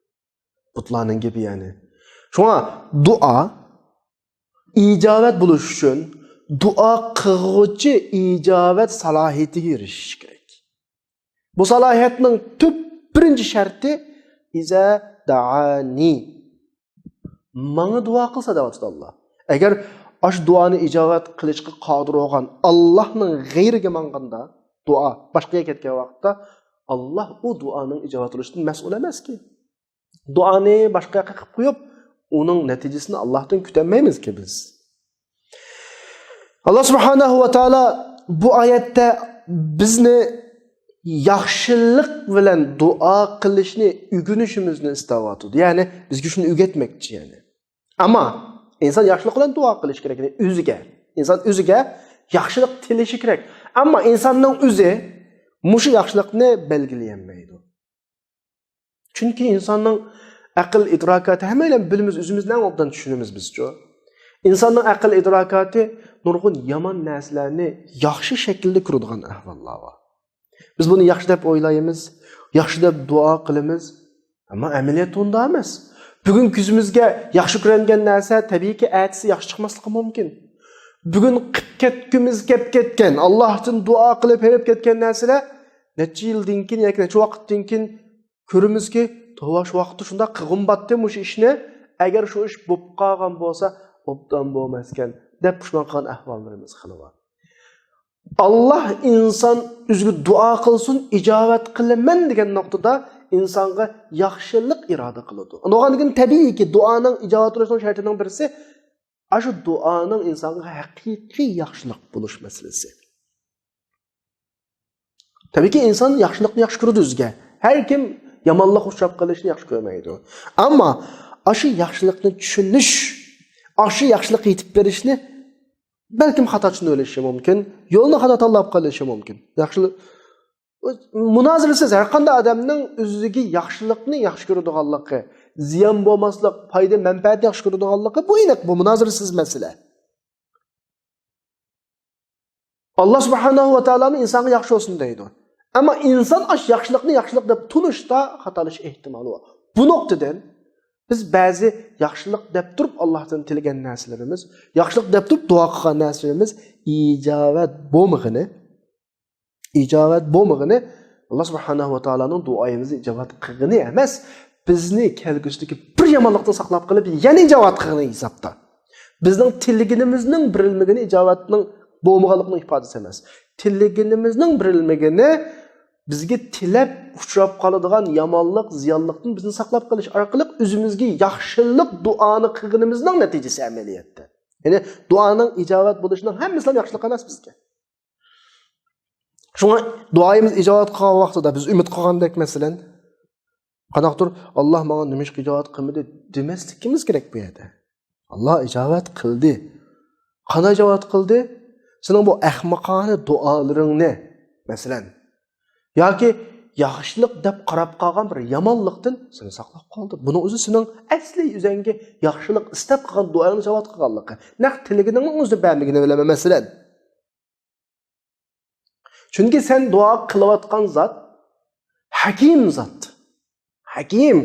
بۇتلارنىڭ گېپى يەنى. شۇڭا دۇئا ئىجابەت بولۇش ئۈچۈن دۇئا قىلغۇچى ئىجابەت سالاھىيىتىگە ئېرىشىشى كېرەك. بۇ سالاھىيەتنىڭ تۈپ بىرىنچى شەرتى، ئىزا دەئانى. ماڭا دۇئا قىلسا دەۋاتىدۇ ئاللا. ئەگەر ئاشۇ دۇئانى ئىجابەت قىلىشقا قادىر بولغان ئاللانىڭ غەيرىگە ماڭغاندا، دۇئا باشقا يەرگە كەتكەن ۋاقىتتا، ئاللا ئۇ دۇئانىڭ ئىجابەت بولۇشىدىن مەسئۇل ئەمەسكى. دۇئانى باشقا ياققا قىلىپ قويۇپ، ئۇنىڭ نەتىجىسىنى ئاللاھتىن كۈتەلمەيمىزكى بىز. ئاللا سۇبھانەھۇ ۋە تائالا بۇ ئايەتتە بىزنى ياخشىلىق بىلەن دۇئا قىلىشنى ئۆگىنىشىمىزنى ئىستەۋاتىدۇ. يەنى بىزگە شۇنى ئۆگەتمەكچى، يەنى. ئەمما ئىنسان ياخشىلىق بىلەن دۇئا قىلىشى كېرەك، يەنى ئۆزىگە. ئىنسان ئۆزىگە ياخشىلىق تىلىشى كېرەك. ئەمما ئىنساننىڭ ئۆزى مۇشۇ ياخشىلىقنى بەلگىلىيەلمەيدۇ. چۈنكى ئىنساننىڭ ئەقىل ئىدراكاتى، ھەممەيلەن بىلىمىز، ئۆزىمىزنى ئەڭ ئوبدان چۈشىنىمىز بىزچۇ. ئىنساننىڭ ئەقىل ئىدراكاتى نۇرغۇن يامان نەرسىلەرنى ياخشى شەكىلدە كۆرىدىغان ئەھۋاللار بار. بىز بۇنى ياخشى دەپ ئويلايمىز، ياخشى دەپ دۇئا قىلىمىز. ئەمما ئەمەلىيەتتە ئۇنداق ئەمەس. بۈگۈن كۆزىمىزگە ياخشى كۆرۈنگەن نەرسە تەبىئىيكى ئەتىسى ياخشى چىقماسلىقى مۇمكىن. بۈگۈن قىپ كەتكۈمىز كەپ كەتكەن، ئاللاھتىن دۇئا قىلىپ ھېرىپ كەتكەن نەرسىلەر نەچچە يىلدىن كېيىن ياكى نەچچە ۋاقىتتىن كېيىن كۆرىمىزكى، توۋا، شۇ ۋاقىتتا شۇنداق قىلغۇم باتتى مۇشۇ ئىشنى، ئەگەر شۇ ئىش بوپ قالغان بولسا ئوبدان بولماسكەن دەپ پۇشمان قىلغان ئەھۋاللىرىمىز خېلى بار. ئاللاھ ئىنسان ئۆزىگە دۇئا قىلسۇن، ئىجابەت قىلىمەن دېگەن نۇقتىدا ئىنسانغا ياخشىلىق ئىرادە قىلىدۇ. ئۇنداقتىن كېيىن تەبىئىيكى دۇئانىڭ ئىجابەت بولۇشىنىڭ شەرتىنىڭ بىرسى ئاشۇ دۇئانىڭ ئىنسانغا ھەقىقىي ياخشىلىق بولۇش مەسىلىسى. تەبىئىيكى ئىنسان ياخشىلىقنى ياخشى كۆرىدۇ ئۆزىگە. ھەر كىم يامانلىققا ئۇچراپ قېلىشنى ياخشى كۆرمەيدۇ. ئەمما ئاشۇ ياخشىلىقنى چۈشىنىش، ئاشۇ ياخشىلىققا يېتىپ بېرىشنى بەلكىم خاتا چۈشىنىۋېلىشى مۇمكىن، يولنى خاتا تاللاپ قېلىشى مۇمكىن. ياخشىلىق، مۇنازىرىسىز ھەر قانداق ئادەمنىڭ ئۆزىگە ياخشىلىقنى ياخشى كۆرىدىغانلىقى، زىيان بولماسلىق، پايدا مەنپەئەتنى ياخشى كۆرىدىغانلىقى، بۇ ئېنىق، بۇ مۇنازىرىسىز مەسىلە. ئاللاھ سۇبھانەھۇ ۋە تائالانىڭ ئىنسانغا ياخشى بولسۇن دەيدۇ. ئەمما ئىنسان ئاش ياخشىلىقنى ياخشىلىق دەپ تونۇشتا خاتالىشىش ئېھتىمالى بار. بۇ نۇقتىدىن بىز بەزى ياخشىلىق دەپ تۇرۇپ ئاللاھتىن تىلىگەن نەرسىلىرىمىز، ياخشىلىق دەپ تۇرۇپ دۇئا قىلغان نەرسىلىرىمىز ئىجابەت بولمىغىنى، ئىجابەت بولمىغىنى، ئاللاھ سۇبھانەھۇ ۋە تائالانىڭ دۇئايىمىزنى ئىجابەت قىلغىنى ئەمەس، بىزنى كەلگۈسىدىكى بىر يامانلىقتىن ساقلاپ قېلىپ، يەنە ئىجابەت قىلغىنى ھېسابتا. بىزنىڭ تىلىگىنىمىزنىڭ بېرىلمىگىنى ئىجابەتنىڭ بولمىغانلىقىنىڭ ئىپادىسى ئەمەس. تىلىگىنىمىزنىڭ بېرىلمىگىنى بىزگە تىلەپ ئۇچراپ قالىدىغان يامانلىق، زىيانلىقتىن بىزنى ساقلاپ قېلىش ئارقىلىق ئۆزىمىزگە ياخشىلىق دۇئانى قىلغىنىمىزنىڭ نەتىجىسى ئەمەلىيەتتە. يەنى دۇئانىڭ ئىجابەت بولۇشىنىڭ ھەممىسى ياخشىلىق ئەمەس بىزگە. شۇڭا دۇئايىمىز ئىجابەت قىلغان ۋاقتىدا بىز ئۈمىد قىلغاندەك، مەسىلەن، قانداقتۇر، «ئاللاھ ماڭا نېمىشقا ئىجابەت قىلمىدى؟» دېمەسلىكىمىز كېرەك بۇ يەردە. ئاللاھ ئىجابەت قىلدى. قانداق ئىجابەت قىلدى؟ سېنىڭ بۇ ئەخمىقانە دۇئالىرىڭنى، مەسىلەن، ياكى ياخشىلىق دەپ قاراپ قالغان بىر يامانلىقتىن سېنى ساقلاپ قالدى. بۇنىڭ ئۆزى سېنىڭ ئەسلى ئۆزۈڭگە ياخشىلىق ئىستەپ قىلغان دۇئاڭنى ئىجابەت قىلغانلىقى. نەق تىلىگىنىڭنىڭ ئۆزىنى بەرمىگىنى بىلەن، مەسىلەن. چۈنكى سەن دۇئا قىلىۋاتقان زات ھەكىم زات. ھەكىم.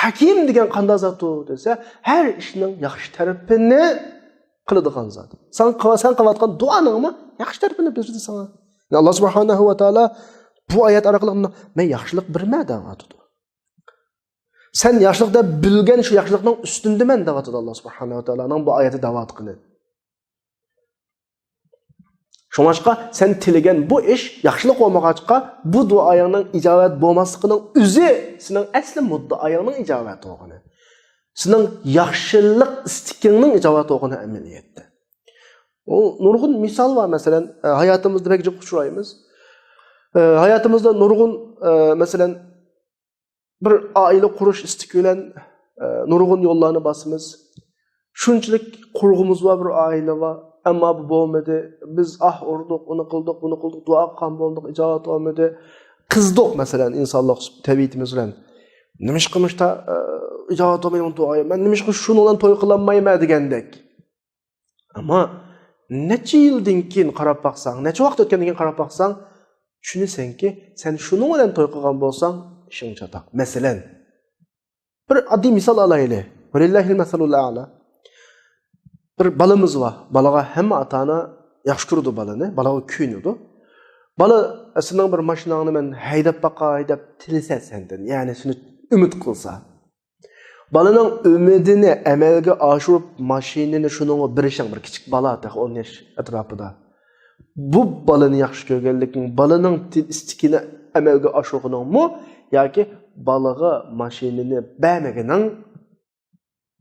ھەكىم دېگەن قانداق زات ئۇ دېسە، ھەر ئىشنىڭ ياخشى تەرىپىنى قىلىدىغان زات. سەن قىل-، سەن قىلىۋاتقان دۇئانىڭمۇ ياخشى تەرىپىنى بىلدۈرىدۇ ساڭا. يەنى ئاللاھ سۇبھانەھۇ ۋە تائالا بۇ ئايەت ئارقىلىق مۇنداق، «مەن ياخشىلىق بېرىمەن» دەۋاتىدۇ. سەن ياخشىلىق دەپ بىلگەن شۇ ياخشىلىقنىڭ ئۈستۈندىمەن دەۋاتىدۇ ئاللاھ سۇبھانەھۇ ۋە تائالانىڭ بۇ ئايەتتە دەۋاتقىنى. شۇڭلاشقا سەن تىلىگەن بۇ ئىش ياخشىلىق بولمىغاچقا، بۇ دۇئايىڭنىڭ ئىجابەت بولماسلىقىنىڭ ئۆزى سېنىڭ ئەسلى مۇددىئايىڭنىڭ ئىجابەت بولغىنى، سېنىڭ ياخشىلىق ئىستىكىڭنىڭ ئىجابەت بولغىنى ئەمەلىيەتتە. ئۇ نۇرغۇن مىسال بار، مەسىلەن، ھاياتىمىزدا بەك جىق ئۇچرايمىز. ھاياتىمىزدا نۇرغۇن، مەسىلەن، بىر ئائىلە قۇرۇش ئىستىكى بىلەن، ئە، نۇرغۇن يوللارنى باسىمىز. شۇنچىلىك قۇرغۇمىز بار، بىر ئائىلە بار. ئەمما بۇ بولمىدى. بىز ئاھ ئۇردۇق، ئۇنى قىلدۇق، بۇنى قىلدۇق، دۇئا قىلغان بولدۇق، ئىجابەت بولمىدى. قىزدۇق، مەسىلەن، ئىنسانلىق تەبىئىتىمىز بىلەن. نېمىشقا مۇشتا، ئە، ئىجابەت بولمايدىغان دۇئا؟ مەن نېمىشقا شۇنىڭ بىلەن توي قىلالمايمەن دېگەندەك. ئەمما نەچچە يىلدىن كېيىن قاراپ باقساڭ، نەچچە ۋاقىت ئۆتكەندىن كېيىن قاراپ باقساڭ، چۈشىنىسەنكى، سەن شۇنىڭ بىلەن توي قىلغان بولساڭ، ئىشىڭ چاتاق. مەسىلەن، بىر ئاددىي مىسال ئالايلى. ۋەلىللاھىل مەسەلۇل ئەلا. بىر بالىمىز بار. بالىغا ھەممە ئاتا-ئانا ياخشى كۆرىدۇ بالىنى. بالىغا كۆيۈنىدۇ. بالا، «سېنىڭ بىر ماشىناڭنى مەن ھەيدەپ باقاي» دەپ تىلىسە سەندىن، يەنى سېنى ئۈمىد قىلسا. بالىنىڭ ئۈمىدىنى ئەمەلگە ئاشۇرۇپ، ماشىنىنى شۇنىڭغا بېرىشىڭ، بىر كىچىك بالا، تېخى ئون ياش ئەتراپىدا. بۇ بالىنى ياخشى كۆرگەنلىكىڭ، بالىنىڭ تى-، ئىستىكىنى ئەمەلگە ئاشۇرغىنىڭمۇ ياكى بالىغا ماشىنىنى بەرمىگىنىڭ،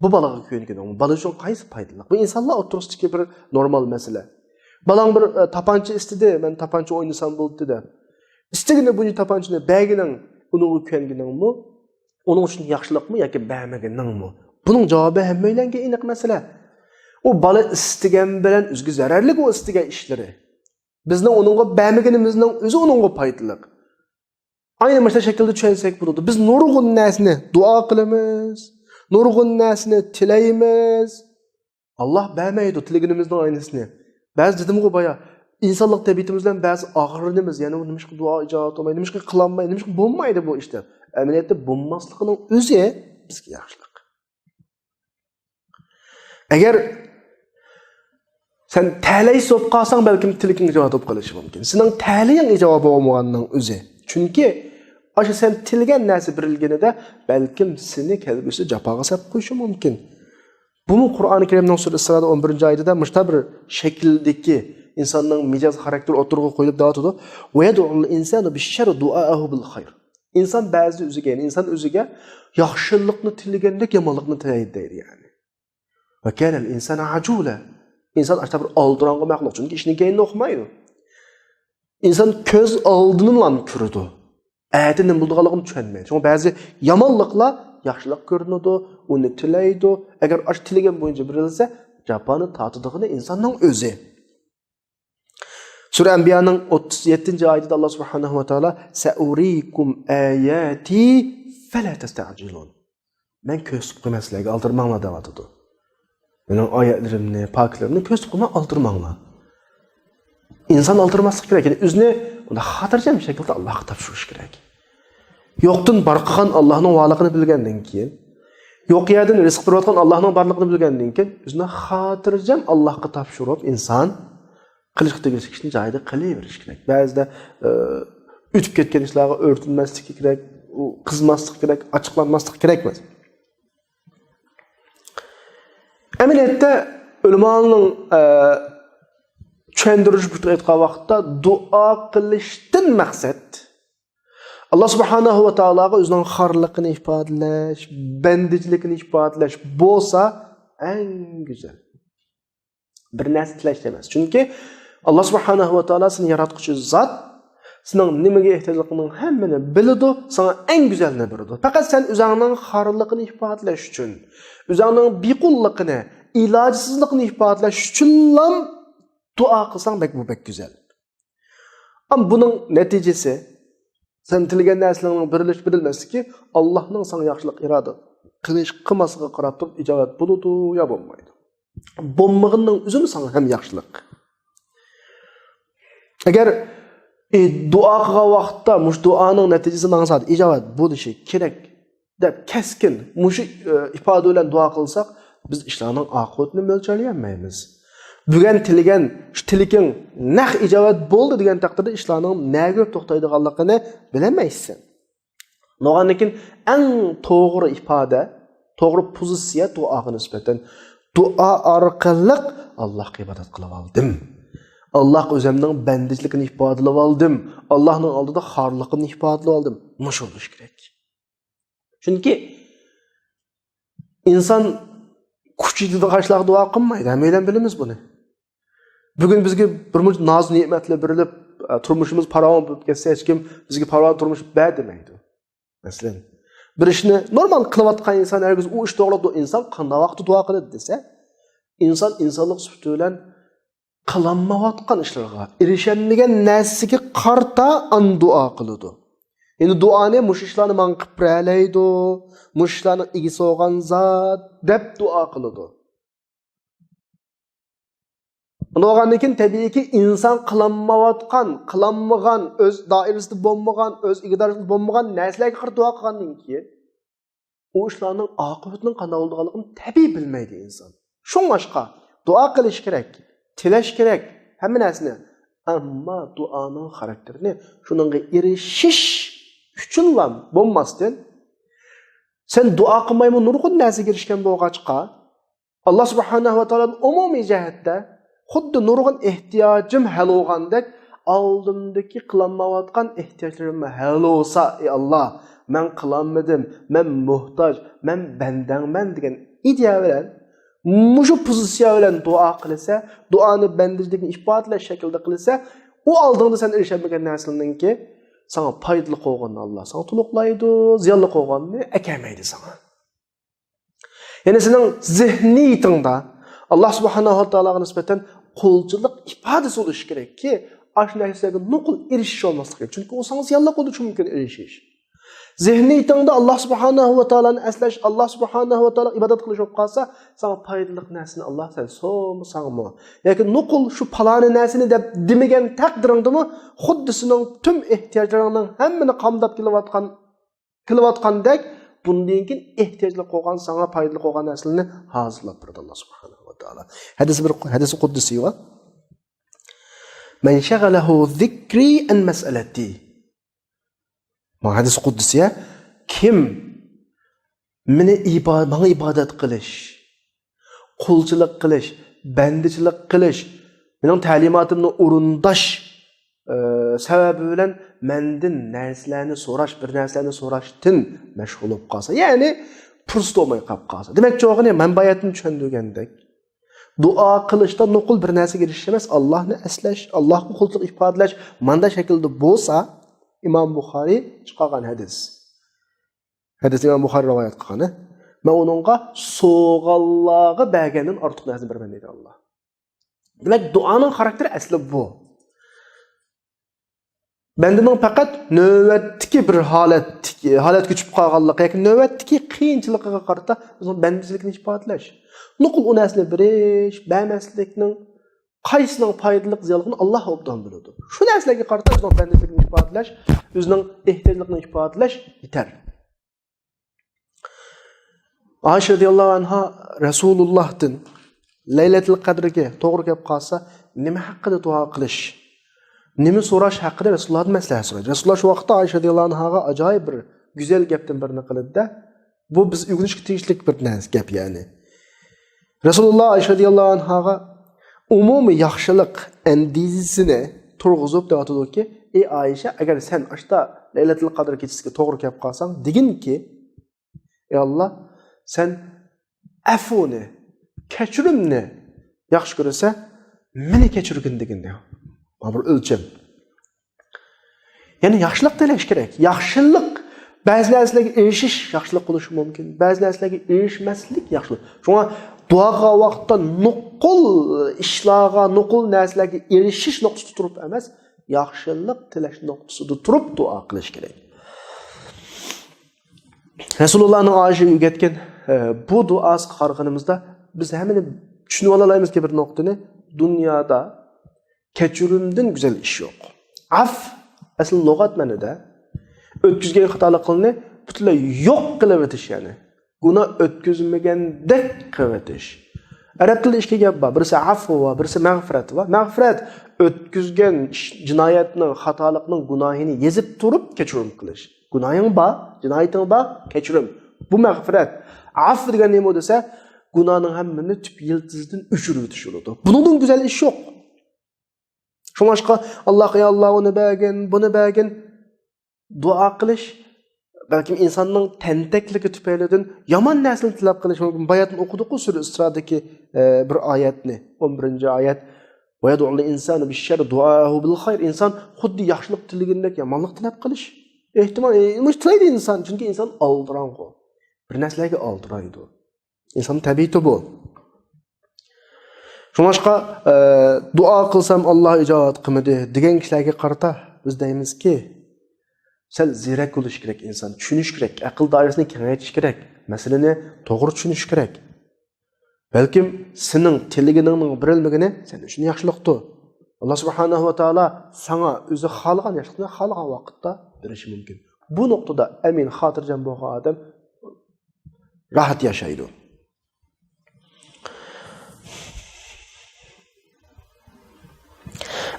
بۇ بالىغا كۆيۈنگىنىڭمۇ، بالا ئۈچۈن قايسى پايدىلىق؟ بۇ ئىنسانلار ئوتتۇرىسىدىكى بىر نورمال مەسىلە. بالاڭ بىر، ئە، تاپانچا ئىستىدى، «مەن تاپانچا ئوينىسام بولدى» دەپ. ئىستىگىنى بۇ تاپانچىنى بەرگىنىڭ، ئۇنىڭغا كۆيۈنگىنىڭمۇ، ئۇنىڭ ئۈچۈن ياخشىلىقمۇ ياكى بەرمىگىنىڭمۇ؟ بۇنىڭ جاۋابى ھەممەيلەنگە ئېنىق مەسىلە. ئۇ بالا ئىستىگەن بىلەن ئۆزىگە زەرەرلىك ئۇ ئىستىگەن ئىشلىرى. بىزنىڭ ئۇنىڭغا بەرمىگىنىمىزنىڭ ئۆزى ئۇنىڭغا پايدىلىق. ئاينى مۇشۇ شەكىلدە چۈشەنسەك بولىدۇ. بىز نۇرغۇن نەرسىنى دۇئا قىلىمىز، نۇرغۇن نەرسىنى تىلەيمىز. ئاللاھ بەرمەيدۇ تىلىگىنىمىزنىڭ ئاينىسىنى. بەزى دېدىمغۇ بايا، ئىنسانلىق تەبىئىتىمىز بىلەن بەزى ئاغرىنىمىز، يەنى نېمىشقا دۇئا ئىجابەت بولمايدۇ، نېمىشقا قىلالمايدۇ، نېمىشقا بولمايدۇ بۇ ئىش دەپ. ئەمەلىيەتتە بولماسلىقىنىڭ ئۆزى بىزگە ياخشىلىق. ئەگەر سەن تەلەيسىز بولۇپ قالساڭ، بەلكىم تىلىكىڭ ئىجابەت بولۇپ قېلىشى مۇمكىن. سېنىڭ تەلىيىڭ ئىجابەت بولمىغاننىڭ ئۆزى. چۈنكى ئاشۇ سەن تىلىگەن نەرسە بېرىلگىنىدە، بەلكىم سېنى كەلگۈسىدە جاپاغا سەپ قويۇشى مۇمكىن. بۇمۇ قۇرئانى كەرىمنىڭ سۈرە ئىسرادا ئون بىرىنچى ئايىتىدە مۇشۇنداق بىر شەكىلدىكى ئىنساننىڭ مىجەز خاراكتېرى ئوتتۇرىغا قويۇلۇپ دەۋاتىدۇ. «وَيَدْعُ الْإِنْسَانُ بِالشَّرِّ دُعَاءَهُ بِالْخَيْرِ». ئىنسان بەزىدە ئۆزىگە، يەنى ئىنسان ئۆزىگە ياخشىلىقنى تىلىگەندەك يامانلىقنى تىلەيدۇ دەيدۇ يەنى. «وَكَانَ الْإِنْسَانُ عَجُولًا». ئىنسان ئاشۇنداق بىر ئالدىراڭغۇ مەخلۇق، چۈنكى ئىشنىڭ كەينىنى ئۇقمايدۇ. ئىنسان كۆز ئالدىنىلا كۆرىدۇ. ئەتە نېمە بولىدىغانلىقىنى چۈشەنمەيدۇ. شۇڭا بەزى يامانلىقلار ياخشىلىق كۆرۈنىدۇ، ئۇنى تىلەيدۇ. ئەگەر ئاشۇ تىلىگەن بويىچە بېرىلسە، جاپانى تارتىدىغىنى ئىنساننىڭ ئۆزى. سۈرە ئەنبىيانىڭ ئوتتۇز يەتتىنچى ئايىتىدە ئاللاھ سۇبھانەھۇ ۋە تائالا، «سەئۇرىكۇم ئاياتى فەلا تەستەئجىلۇن». مەن كۆرسىتىپ قويىمەن سىلەرگە، ئالدىرىماڭلار دەۋاتىدۇ. مېنىڭ ئايەتلىرىمنى، پاكىتلىرىمنى كۆرسىتىپ قويماي ئالدىرىماڭلار. ئىنسان ئالدىرىماسلىق كېرەك. يەنى ئۆزىنى بۇنداق خاتىرجەم شەكىلدە ئاللاھقا تاپشۇرۇش كېرەك. يوقتىن بار قىلغان ئاللاھنىڭ ۋارلىقىنى بىلگەندىن كېيىن، يوق يەردىن رىزىق بېرىۋاتقان ئاللاھنىڭ بارلىقىنى بىلگەندىن كېيىن، ئۆزىنى خاتىرجەم ئاللاھقا تاپشۇرۇپ، ئىنسان قىلىشقا تېگىشلىك ئىشنى جايىدا قىلىۋېرىش كېرەك. بەزىدە، ئى، ئۆتۈپ كەتكەن ئىشلارغا ئۆرتىنمەسلىكى كېرەك، ئۇ قىزماسلىقى كېرەك، ئاچچىقلانماسلىقى كېرەك ئەمەس. ئەمەلىيەتتە، ئۆلىمالارنىڭ، ئى، چۈشەندۈرۈش بويىچە ئېيتقان ۋاقىتتا، دۇئا قىلىشتىن مەقسەت ئاللاھ سۇبھانەھۇ ۋە تائالاغا ئۆزىنىڭ خارلىقىنى ئىپادىلەش، بەندىچىلىكىنى ئىپادىلەش بولسا، ئەڭ گۈزەل. بىر نەرسە تىلەش ئەمەس. چۈنكى ئاللاھ سۇبھانەھۇ ۋە تائالا سېنى ياراتقۇچى زات، سېنىڭ نېمىگە ئېھتىياجلىقىڭنىڭ ھەممىنى بىلىدۇ، ساڭا ئەڭ گۈزەلنى بېرىدۇ. پەقەت سەن ئۆزۈڭنىڭ خارلىقىنى ئىپادىلەش ئۈچۈن، ئۆزۈڭنىڭ بىقۇللۇقىنى، ئىلاجسىزلىقىنى ئىپادىلەش ئۈچۈنلا دۇئا قىلساڭ بەك، بۇ بەك گۈزەل. ئەمما بۇنىڭ نەتىجىسى، سەن تىلىگەن نەرسىلىرىڭنىڭ بېرىلىش، بېرىلمەسلىكى ئاللاھنىڭ ساڭا ياخشىلىق ئىرادە قىلىش، قىلماسلىقىغا قاراپ تۇرۇپ ئىجابەت بولىدۇ يا بولمايدۇ. بولمىغىنىنىڭ ئۆزىمۇ ساڭا ھەم ياخشىلىق. ئەگەر، ئى، دۇئا قىلغان ۋاقىتتا مۇشۇ دۇئانىڭ نەتىجىسى ماڭا سائەت ئىجابەت بولۇشى كېرەك دەپ كەسكىن مۇشۇ، ئى، ئىپادە بىلەن دۇئا قىلساق، بىز ئىشلارنىڭ ئاقىۋىتىنى مۆلچەرلىيەلمەيمىز. بۈگۈن تىلىگەن شۇ تىلىكىڭ نەق ئىجابەت بولدى دېگەن تەقدىردە ئىشلارنىڭ نەگە كۆرۈپ توختايدىغانلىقىنى بىلەلمەيسەن. بولغاندىن كېيىن ئەڭ توغرا ئىپادە، توغرا پوزىتسىيە دۇئاغا نىسبەتەن، دۇئا ئارقىلىق ئاللاھقا ئىبادەت قىلىۋالدىم. ئاللاھقا ئۆزۈمنىڭ بەندىچىلىكىنى ئىپادىلىۋالدىم. ئاللاھنىڭ ئالدىدا خارلىقىمنى ئىپادىلىۋالدىم. مۇشۇ بولۇشى كېرەك. چۈنكى ئىنسان كۈچ يېتىدىغان ئىشلارغا دۇئا قىلمايدۇ. ھەممەيلەن بىلىمىز بۇنى. بۈگۈن بىزگە بىر مۇنچە ناز-نېمەتلەر بېرىلىپ، ئە، تۇرمۇشىمىز پاراۋان بولۇپ كەتسە، ھېچكىم بىزگە پاراۋان تۇرمۇش بەر دېمەيدۇ. مەسىلەن، بىر ئىشنى نورمال قىلىۋاتقان ئىنسان ھەرگىز ئۇ ئىش توغرىلىق دۇ-، ئىنسان قانداق ۋاقىتتا دۇئا قىلىدۇ دېسە، ئىنسان ئىنسانلىق سۈپىتى بىلەن قىلالمايۋاتقان ئىشلارغا، ئېرىشەلمىگەن نەرسىگە قارىتا ئان دۇئا قىلىدۇ. يەنى دۇئانى مۇشۇ ئىشلارنى ماڭا قىلىپ بېرەلەيدۇ، مۇشۇ ئىشلارنىڭ ئىگىسى بولغان زات دەپ دۇئا قىلىدۇ. بولغاندىن كېيىن تەبىئىيكى ئىنسان قىلالمايۋاتقان، قىلالمىغان، ئۆز دائىرىسىدە بولمىغان، ئۆز ئىگىدارچىلىقىدا بولمىغان نەرسىلەرگە قارىتا دۇئا قىلغاندىن كېيىن، ئۇ ئىشلارنىڭ ئاقىۋىتىنىڭ قانداق بولىدىغانلىقىنى تەبىئىي بىلمەيدۇ ئىنسان. شۇڭلاشقا دۇئا قىلىش كېرەك، تىلەش كېرەك ھەممە نەرسىنى. ئەمما دۇئانىڭ خاراكتېرىنى شۇنىڭغا ئېرىشىش ئۈچۈنلا بولماستىن، سەن دۇئا قىلمايمۇ نۇرغۇن نەرسىگە ئېرىشكەن بولغاچقا، ئاللا سۇبھانەھۇ ۋە تائالادىن ئومۇمىي جەھەتتە خۇددى نۇرغۇن ئېھتىياجىم ھەل بولغاندەك، ئالدىمدىكى قىلالمايۋاتقان ئېھتىياجلىرىم ھەل بولسا، ئى ئاللا، مەن قىلالمىدىم، مەن موھتاج، مەن بەندەڭمەن دېگەن ئىدىيە بىلەن مۇشۇ پوزىتسىيە بىلەن دۇئا قىلسا، دۇئانى بەندىچىلىكنى ئىپادىلەش شەكلىدە قىلسا، ئۇ ئالدىڭدا سەن ئېرىشەلمىگەن نەرسىلەرنىڭكى ساڭا پايدىلىق بولغىنىنى ئاللا ساڭا تولۇقلايدۇ، زىيانلىق بولغاننى ئەكەلمەيدۇ ساڭا. يەنى سېنىڭ زېھنىيىتىڭدە ئاللا سۇبھانەھۇ ۋە تائالاغا نىسبەتەن قۇلچىلىق ئىپادىسى بولۇشى كېرەككى، ئاشۇ نەرسىلەرگە نوقۇل ئېرىشىش بولماسلىقى كېرەك. چۈنكى ئۇ ساڭا زىيانلىق بولىدۇ، شۇ مۇمكىن ئېرىشىش. زېھنىيىتىڭدە ئاللا سۇبھانەھۇ ۋە تائالانى ئەسلەش، ئاللا سۇبھانەھۇ ۋە تائالاغا ئىبادەت قىلىش بولۇپ قالسا، ساڭا پايدىلىق نەرسىنى ئاللا سەن سورىمىساڭمۇ ياكى نوقۇل شۇ پالانى نەرسىنى دەپ دېمىگەن تەقدىرىڭدىمۇ خۇددى سېنىڭ پۈتۈن ئېھتىياجلىرىڭنىڭ ھەممىنى قامداپ كېلىۋاتقان، كېلىۋاتقاندەك، بۇندىن كېيىن ئېھتىياجلىق بولغان، ساڭا پايدىلىق بولغان نەرسىلەرنى ھازىرلاپ بېرىدۇ ئاللا سۇبھانەھۇ ۋە تائالا. ھەدىس بىر، ھەدىس قۇدسىي بار. مەن شەغەلەھۇ زىكرى ئەن مەسئەلەتى. مانا ھەدىس قۇدسىيە، كىم مېنى ئىبا-، ماڭا ئىبادەت قىلىش، قۇلچىلىق قىلىش، بەندىچىلىك قىلىش، مېنىڭ تەلىماتىمنى ئورۇنداش، ئى، سەۋەبى بىلەن مەندىن نەرسىلەرنى سوراش، بىر نەرسىلەرنى سوراشتىن مەشغۇل بولۇپ قالسا، يەنى پۇرسىتى بولماي قاپ قالسا. دېمەكچى بولغىنى، مەن باياتىن چۈشەندۈرگەندەك، دۇئا قىلىشتا نوقۇل بىر نەرسىگە ئېرىشىش ئەمەس، ئاللانى ئەسلەش، ئاللاغا قۇلچىلىق ئىپادىلەش، ماندا شەكىلدە بولسا، ئىمام بۇخارىي چىقارغان ھەدىس. ھەدىسنى ئىمام بۇخارىي رىۋايەت قىلغان. مەن ئۇنىڭغا سوغانلارغا بەرگەندىن ئارتۇق نەرسىنى بېرىمەن دەيدۇ ئاللا. دېمەك، دۇئانىڭ خاراكتېرى ئەسلى بۇ. بەندىنىڭ پەقەت نۆۋەتتىكى بىر ھالەت، ھالەتكە چۈشۈپ قالغانلىقى ياكى نۆۋەتتىكى قىيىنچىلىقىغا قارىتا ئۆزىنىڭ بەندىچىلىكىنى ئىپادىلەش. نوقۇل ئۇ نەرسىنى بېرىش، بەرمەسلىكنىڭ قايسىنىڭ پايدىلىق، زىيانلىقىنى ئاللا ئوبدان بىلىدۇ. شۇ نەرسىلەرگە قارىتا ئۆزىنىڭ بەندىچىلىكىنى ئىپادىلەش، ئۆزىنىڭ ئېھتىياجلىقىنى ئىپادىلەش يېتەر. ئائىشە رەزىياللاھۇ ئەنھا رەسۇلۇللاھتىن لەيلەتۇل قەدرگە توغرا كەپ قالسا، نېمە ھەققىدە دۇئا قىلىش، نېمە سوراش ھەققىدە رەسۇلۇللاھتىن مەسلىھەت سورايدۇ. رەسۇلۇللاھ شۇ ۋاقىتتا ئائىشە رەزىياللاھۇ ئەنھاغا ئاجايىپ بىر گۈزەل گەپتىن بىرنى قىلىدۇ-دە، بۇ بىز ئۆگىنىشكە تېگىشلىك بىر نەرسە، گەپ، يەنى. رەسۇلۇللاھ ئائىشە رەزىياللاھۇ ئەنھاغا ئومۇمىي ياخشىلىق ئەندىزىسىنى تۇرغۇزۇپ دەۋاتىدۇكى، ئەي ئائىشە، ئەگەر سەن ئاشتا لەيلەتۇل قەدر كېچىسىگە توغرا كەپ قالساڭ، دېگىنكى، ئەي ئاللا، سەن ئەفۇنى، كەچۈرۈمنى ياخشى كۆرسە، مېنى كەچۈرگىن دېگىن، دەيدۇ. مانا بىر ئۆلچەم. يەنى ياخشىلىق تىلەش كېرەك. ياخشىلىق، بەزى نەرسىلەرگە ئېرىشىش ياخشىلىق بولۇشى مۇمكىن. بەزى نەرسىلەرگە ئېرىشمەسلىك ياخشىلىق. شۇڭا دۇئا قىلغان ۋاقىتتا نوقۇل ئىشلارغا، نوقۇل نەرسىلەرگە ئېرىشىش نۇقتىسىدا تۇرۇپ ئەمەس، ياخشىلىق تىلەش نۇقتىسىدا تۇرۇپ دۇئا قىلىش كېرەك. رەسۇلۇللاھنىڭ ئائىشىگە ئۆگەتكەن، ئە، بۇ دۇئاسىغا قارىغىنىمىزدا، بىز ھەممىنى چۈشىنىۋالالايمىزكى، بىر نۇقتىنى، دۇنيادا كەچۈرۈمدىن گۈزەل ئىش يوق. ئەف، ئەسلى لۇغەت مەنىدە، ئۆتكۈزگەن خاتالىقلارنى پۈتۈنلەي يوق قىلىۋېتىش، يەنى گۇناھ ئۆتكۈزمىگەندەك قىلىۋېتىش. ئەرەب تىلىدا ئىككى گەپ بار، بىرسى ئەفۇ بار، بىرسى مەغفىرەت بار. مەغفىرەت، ئۆتكۈزگەن ئىش، جىنايەتنىڭ، خاتالىقنىڭ گۇناھىنى يېزىپ تۇرۇپ كەچۈرۈم قىلىش. گۇناھىڭ بار، جىنايىتىڭ بار، كەچۈرۈم. بۇ مەغفىرەت. ئەفۇ دېگەن نېمە دېسە، گۇناھنىڭ ھەممىنى تۈپ يىلتىزىدىن ئۆچۈرۈۋېتىش بولىدۇ. بۇنىڭدىن گۈزەل ئىش يوق. شۇڭلاشقا، ئاللاھقا، يا ئاللا، ئۇنى بەرگىن، بۇنى بەرگىن، دۇئا قىلىش، بەلكىم ئىنساننىڭ تەنتەكلىكى تۈپەيلىدىن يامان نەرسىنى تىلەپ قېلىشى مۇمكىن. باياتىن ئوقۇدۇققۇ سۈرە ئىسرادىكى، ئە، بىر ئايەتنى، ئون بىرىنچى ئايەت. «وَيَدْعُ الْإِنْسَانُ بِالشَّرِّ دُعَاءَهُ بِالْخَيْرِ.» ئىنسان خۇددى ياخشىلىق تىلىگەندەك يامانلىق تىلەپ قېلىش. ئېھتىمال، ئە، مۇشۇ تىلەيدۇ ئىنسان، چۈنكى ئىنسان ئالدىراڭغۇ. بىر نەرسىلەرگە ئالدىرايدۇ. ئىنسان تەبىئىتى بۇ. شۇڭلاشقا، ئە، دۇئا قىلسام ئاللا ئىجابەت قىلمىدى دېگەن كىشىلەرگە قارىتا بىز دەيمىزكى، سەل زېرەك بولۇش كېرەك ئىنسان، چۈشىنىش كېرەك، ئەقىل دائىرىسىنى كېڭەيتىش كېرەك، مەسىلىنى توغرا چۈشىنىش كېرەك. بەلكىم سېنىڭ تىلىگىنىڭنىڭ بېرىلمىگىنى سەن ئۈچۈن ياخشىلىقتۇر. ئاللا سۇبھانەھۇ ۋە تائالا ساڭا ئۆزى خالىغان ياخشىلىقنى خالىغان ۋاقىتتا بېرىشى مۇمكىن. بۇ نۇقتىدا ئەمىن، خاتىرجەم بولغان ئادەم راھەت ياشايدۇ.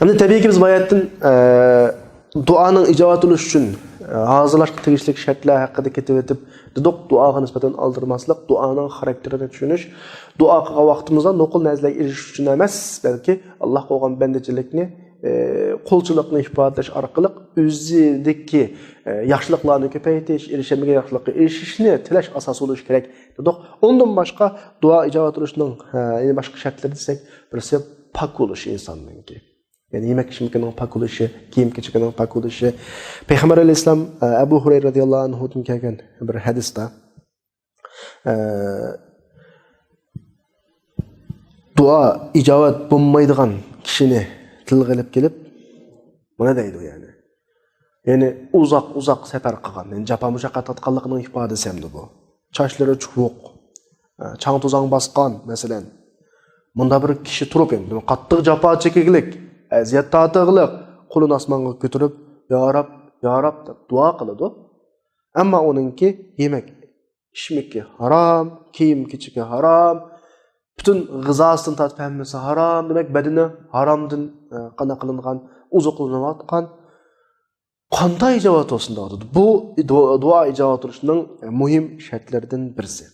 ئەمدى تەبىئىيكى بىز باياتتىن، ئە، دۇئانىڭ ئىجابەت بولۇشى ئۈچۈن، ئە، ھازىرلاشقا تېگىشلىك شەرتلەر ھەققىدە كېتىۋېتىپ دېدۇق، دۇئاغا نىسبەتەن ئالدىرىماسلىق، دۇئانىڭ خاراكتېرىنى چۈشىنىش، دۇئا قىلغان ۋاقتىمىزدا نوقۇل نەرسىلەرگە ئېرىشىش ئۈچۈن ئەمەس، بەلكى ئاللاھقا بولغان بەندىچىلىكنى، ئە، قۇلچىلىقنى ئىپادىلەش ئارقىلىق ئۆزىدىكى، ئە، ياخشىلىقلارنى كۆپەيتىش، ئېرىشەلمىگەن ياخشىلىققا ئېرىشىشنى تىلەش ئاساس بولۇشى كېرەك دېدۇق. ئۇندىن باشقا دۇئا ئىجابەت بولۇشنىڭ، ئە، يەنە باشقا شەرتلىرى دېسەك، بىرسى پاك بولۇش ئىنساننىڭكى. يەنى يېمەك ئىچمىكىنىڭ پاك بولۇشى، كىيىم كېچىكىنىڭ پاك بولۇشى. پەيغەمبەر ئەلەيھىسسالام، ئە، ئەبۇ ھۇرەيرە رەزىياللاھۇ ئەنھۇدىن كەلگەن بىر ھەدىستە، ئە، دۇئا ئىجابەت بولمايدىغان كىشىنى تىلغا ئېلىپ كېلىپ، بۇنى دەيدۇ يەنى. يەنى ئۇزاق، ئۇزاق سەپەر قىلغان، يەنى جاپا مۇشەققەت تارتقانلىقىنىڭ ئىپادىسى ھەمدە بۇ. چاچلىرى چۇۋۇق، چاڭ توزاڭ باسقان، مەسىلەن. مۇندا بىر كىشى تۇرۇپ، يەنى قاتتىق جاپا چېكىگلىك، ئەزىيەت تارتىغلىق، قولىنى ئاسمانغا كۆتۈرۈپ، يا رەب، يا رەب دەپ دۇئا قىلىدۇ. ئەمما ئۇنىڭكى يېمەك ئىچمىكى ھارام، كىيىم كېچىكى ھارام، پۈتۈن غىزاسىدىن تارتىپ ھەممىسى ھارام، دېمەك، بەدىنى ھارامدىن، ئە، قانداق قىلىنغان، ئوزۇقلىنىۋاتقان. قانداق ئىجابەت بولسۇن دەۋاتىدۇ. بۇ دۇ-، دۇئا ئىجابەت بولۇشنىڭ، ئە، مۇھىم شەرتلىرىدىن بىرسى.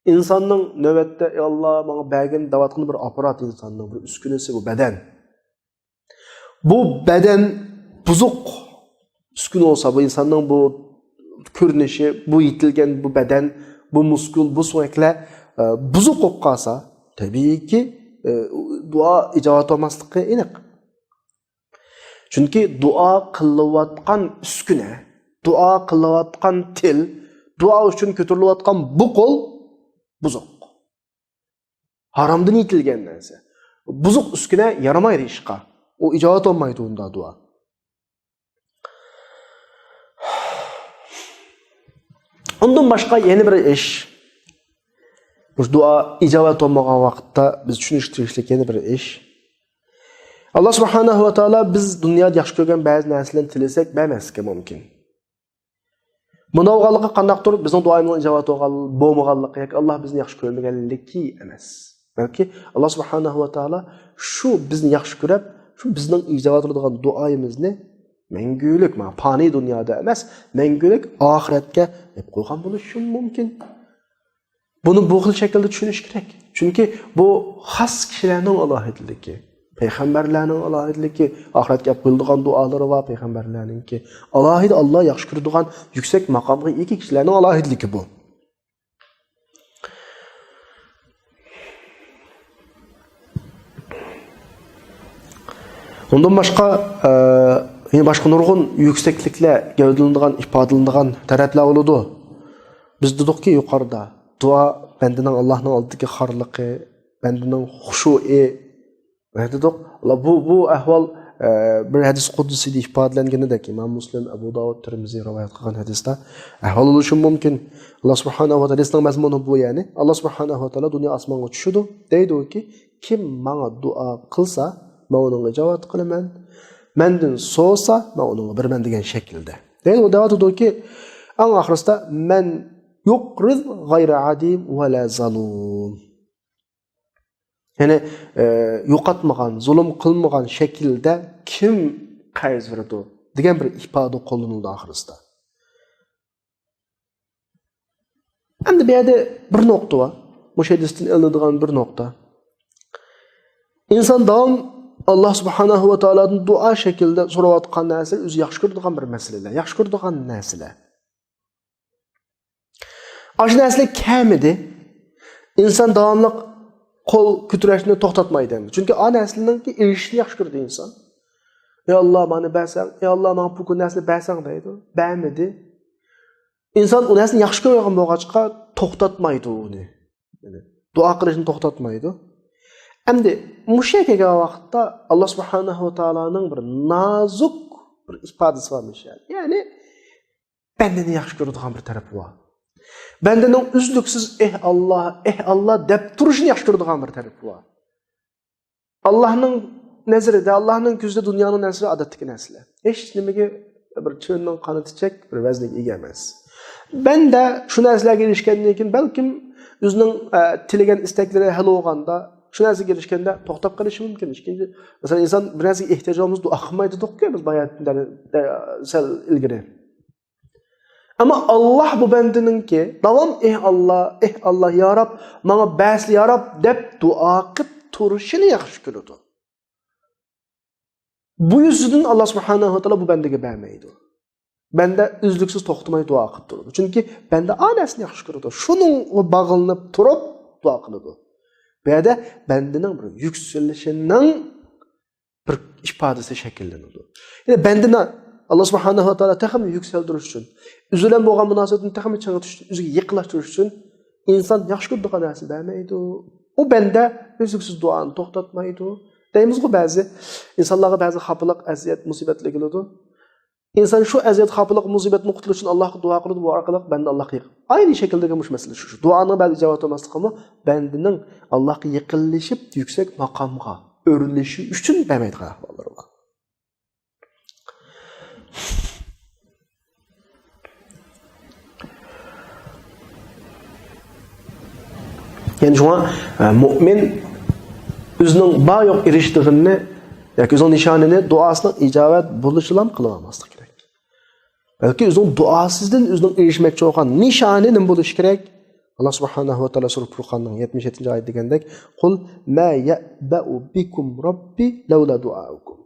ئىنساننىڭ نۆۋەتتە، ئى ئاللا، ماڭا بەرگىن دەۋاتقان بىر ئاپپارات، ئىنساننىڭ بىر ئۈسكۈنىسى بۇ بەدەن. بۇ بەدەن بۇزۇق ئۈسكۈنە بولسا، بۇ ئىنساننىڭ بۇ كۆرۈنۈشى، بۇ يېتىلگەن بۇ بەدەن، بۇ مۇسكۇل، بۇ سۆڭەكلەر، ئە، بۇزۇق بولۇپ قالسا، تەبىئىيكى، ئە، دۇئا ئىجابەت بولماسلىقى ئېنىق. چۈنكى دۇئا قىلىۋاتقان ئۈسكۈنە، دۇئا قىلىۋاتقان تىل، دۇئا ئۈچۈن كۆتۈرۈلۈۋاتقان بۇ قول بۇزۇق. ھارامدىن يېتىلگەن نەرسە. بۇزۇق ئۈسكۈنە يارىمايدۇ ئىشقا. ئۇ ئىجابەت بولمايدۇ ئۇندا دۇئا. ئۇندىن باشقا يەنە بىر ئىش. بۇ دۇئا ئىجابەت بولمىغان ۋاقىتتا بىز چۈشىنىشكە تېگىشلىك يەنە بىر ئىش. ئاللا سۇبھانەھۇ ۋە تائالا بىز دۇنيادا ياخشى كۆرگەن بەزى نەرسىلەرنى تىلىسەك بەرمەسلىكى مۇمكىن. بۇنداق بولغانلىقى قانداقتۇر؟ بىزنىڭ دۇئايىمىزنىڭ ئىجابەت بولغان-، بولمىغانلىقى ياكى ئاللا بىزنى ياخشى كۆرمىگەنلىكى ئەمەس. بەلكى ئاللا سۇبھانەھۇ ۋە تائالا شۇ بىزنى ياخشى كۆرۈپ، شۇ بىزنىڭ ئىجابەت بولىدىغان دۇئايىمىزنى مەڭگۈلۈك، مانا پانىي دۇنيادا ئەمەس، مەڭگۈلۈك ئاخىرەتكە دەپ قويغان بولۇشى مۇمكىن. بۇنى بۇ خىل شەكىلدە چۈشىنىش كېرەك. چۈنكى بۇ خاس كىشىلەرنىڭ ئالاھىدىلىكى، پەيغەمبەرلەرنىڭ ئالاھىدىلىكى، ئاخىرەتكە ئەپ قويۇلىدىغان دۇئالىرى بار پەيغەمبەرلەرنىڭكى. ئالاھىدە ئاللا ياخشى كۆرىدىغان يۈكسەك ماقامغا ئىگە كىشىلەرنىڭ ئالاھىدىلىكى بۇ. ئۇندىن باشقا، ئە، يەنە باشقا نۇرغۇن يۈكسەكلىكلەر گەۋدىلىنىدىغان، ئىپادىلىنىدىغان تەرەپلەر بولىدۇ. بىز دېدۇقكى يۇقىرىدا، دۇئا بەندىنىڭ ئاللانىڭ ئالدىدىكى خارلىقى، بەندىنىڭ خۇشۇئى، ۋە دېدۇق، بۇ، بۇ ئەھۋال، ئە، بىر ھەدىس قۇدسىيدا ئىپادىلەنگىنىدەك، ئىمام مۇسلىم، ئەبۇ داۋۇد، تىرمىزى رىۋايەت قىلغان ھەدىستە ئەھۋال بولۇشى مۇمكىن. ئاللا سۇبھانەھۇ ۋە تائالا، ھەدىسنىڭ مەزمۇنى بۇ، يەنى ئاللا سۇبھانەھۇ ۋە تائالا دۇنيا ئاسمانغا چۈشىدۇ، دەيدۇكى، كىم ماڭا دۇئا قىلسا، مەن ئۇنىڭغا ئىجابەت قىلىمەن، مەندىن سورىسا، مەن ئۇنىڭغا بېرىمەن دېگەن شەكىلدە. دەيدۇ، دەۋاتىدۇكى، ئەڭ ئاخىرىسىدا، مەن يۇقرىز غەيرە ئەدىم ۋە لە زەلۇم. يەنى، ئە، يوقاتمىغان، زۇلۇم قىلمىغان شەكىلدە كىم قەرز بېرىدۇ دېگەن بىر ئىپادە قوللىنىلدى ئاخىرىسىدا. ئەمدى بۇ يەردە بىر نۇقتا بار. مۇشۇ ھەدىستىن ئېلىنىدىغان بىر نۇقتا. ئىنسان داۋام ئاللا سۇبھانەھۇ ۋە تائالادىن دۇئا شەكلىدە سوراۋاتقان نەرسىلەر ئۆزى ياخشى كۆرىدىغان بىر مەسىلىلەر، ياخشى كۆرىدىغان نەرسىلەر. ئاشۇ نەرسىلەر كەلمىدى. ئىنسان داۋاملىق قول كۆتۈرۈشنى توختاتمايدۇ ئەمدى. چۈنكى ئا نەرسىلەرنىڭكى ئېرىشىشىنى ياخشى كۆرىدۇ ئىنسان. يا ئاللا، مانا بەرسەڭ، يا ئاللا، ماڭا بۇ كۈن نەرسىنى بەرسەڭ دەيدۇ. بەرمىدى. ئىنسان ئۇ نەرسىنى ياخشى كۆرگەن بولغاچقا توختاتمايدۇ ئۇنى. يەنى دۇئا قىلىشنى توختاتمايدۇ. ئەمدى مۇشۇ يەرگە كەلگەن ۋاقىتتا ئاللا سۇبھانەھۇ ۋە تائالانىڭ بىر نازۇك بىر ئىپادىسى بارمىش يەنى. يەنى بەندىنى ياخشى كۆرىدىغان بىر تەرىپى بار. بەندىنىڭ ئۈزلۈكسىز «ئېھ ئاللا، ئېھ ئاللا» دەپ تۇرۇشىنى ياخشى كۆرىدىغان بىر تەرىپى بار. ئاللانىڭ نەزىرىدە، ئاللانىڭ كۆزىدە دۇنيانىڭ نەرسىلىرى ئادەتتىكى نەرسىلەر. ھېچ نېمىگە بىر چىۋىننىڭ قانىتىچەك بىر ۋەزنىگە ئىگە ئەمەس. بەندە شۇ نەرسىلەرگە ئېرىشكەندىن كېيىن، بەلكىم ئۆزىنىڭ، ئە، تىلىگەن ئىستەكلىرى ھەل بولغاندا، شۇ نەرسىگە ئېرىشكەندە توختاپ قېلىشى مۇمكىن. ئىككىنچى، مەسىلەن، ئىنسان بىر نەرسىگە ئېھتىياج بولغان بولسا دۇئا قىلمايدۇ دېدۇقكۇ بىز باياتىن دەل-، دە-، سەل ئىلگىرى. ئەمما ئاللا بۇ بەندىنىڭكى داۋام «ئېھ ئاللا، ئېھ ئاللا، يا رەب، ماڭا بەرسىلە يا رەب» دەپ دۇئا قىلىپ تۇرۇشىنى ياخشى كۆرىدۇ. بۇ يۈزىدىن ئاللا سۇبھانەھۇ ۋە تائالا بۇ بەندىگە بەرمەيدۇ. بەندە ئۈزلۈكسىز توختىماي دۇئا قىلىپ تۇرىدۇ. چۈنكى بەندە ئا نەرسىنى ياخشى كۆرىدۇ. شۇنىڭغا باغلىنىپ تۇرۇپ دۇئا قىلىدۇ. بۇ يەردە بەندىنىڭ بىر يۈكسىلىشىنىڭ بىر ئىپادىسى شەكىللىنىدۇ. يەنى بەندىنى ئاللا سۇبھانەھۇ ۋە تائالا تېخىمۇ يۈكسەلدۈرۈش ئۈچۈن، ئۆزى بىلەن بولغان مۇناسىۋىتىنى تېخىمۇ چىڭىتىش ئۈچۈن، ئۆزىگە يېقىنلاشتۇرۇش ئۈچۈن ئىنسان ياخشى كۆرىدىغان نەرسە بەرمەيدۇ. ئۇ بەندە ئۈزلۈكسىز دۇئانى توختاتمايدۇ. دەيمىزغۇ بەزى ئىنسانلارغا بەزى خاپىلىق، ئەزىيەت، مۇسىبەتلەر كېلىدۇ. ئىنسان شۇ ئەزىيەت، خاپىلىق، مۇسىبەتتىن قۇتۇلۇش ئۈچۈن ئاللاھقا دۇئا قىلىدۇ، بۇ ئارقىلىق بەندە ئاللاھقا يېقىن. ئەينى شەكىلدىكى مۇشۇ مەسىلە شۇ. شۇ دۇئانىڭ بەزى ئىجابەت بولماسلىقىمۇ بەندىنىڭ ئاللاھقا يېقىنلىشىپ يۈكسەك ماقامغا ئۆرلىشى ئۈچۈن بەرمەيدىغان ئەھۋاللىرى بار. يەنى شۇڭا، ئە، مۇئمىن ئۆزىنىڭ بار يوق ئېرىشىدىغىنىنى ياكى ئۆزىنىڭ نىشانىنى دۇئاسىنىڭ ئىجابەت بولۇشىلا قىلىۋالماسلىق كېرەك. بەلكى ئۆزىنىڭ دۇئاسىدىن ئۆزىنىڭ ئېرىشمەكچى بولغان نىشانى نېمە بولۇشى كېرەك؟ ئاللا سۇبھانەھۇ ۋە تائالا سۈرە پۇرقاننىڭ يەتمىش يەتتىنچى ئايىتى دېگەندەك، قۇل ما يەبەئۇ بىكۇم رەببى لەۋلا دۇئائۇكۇم.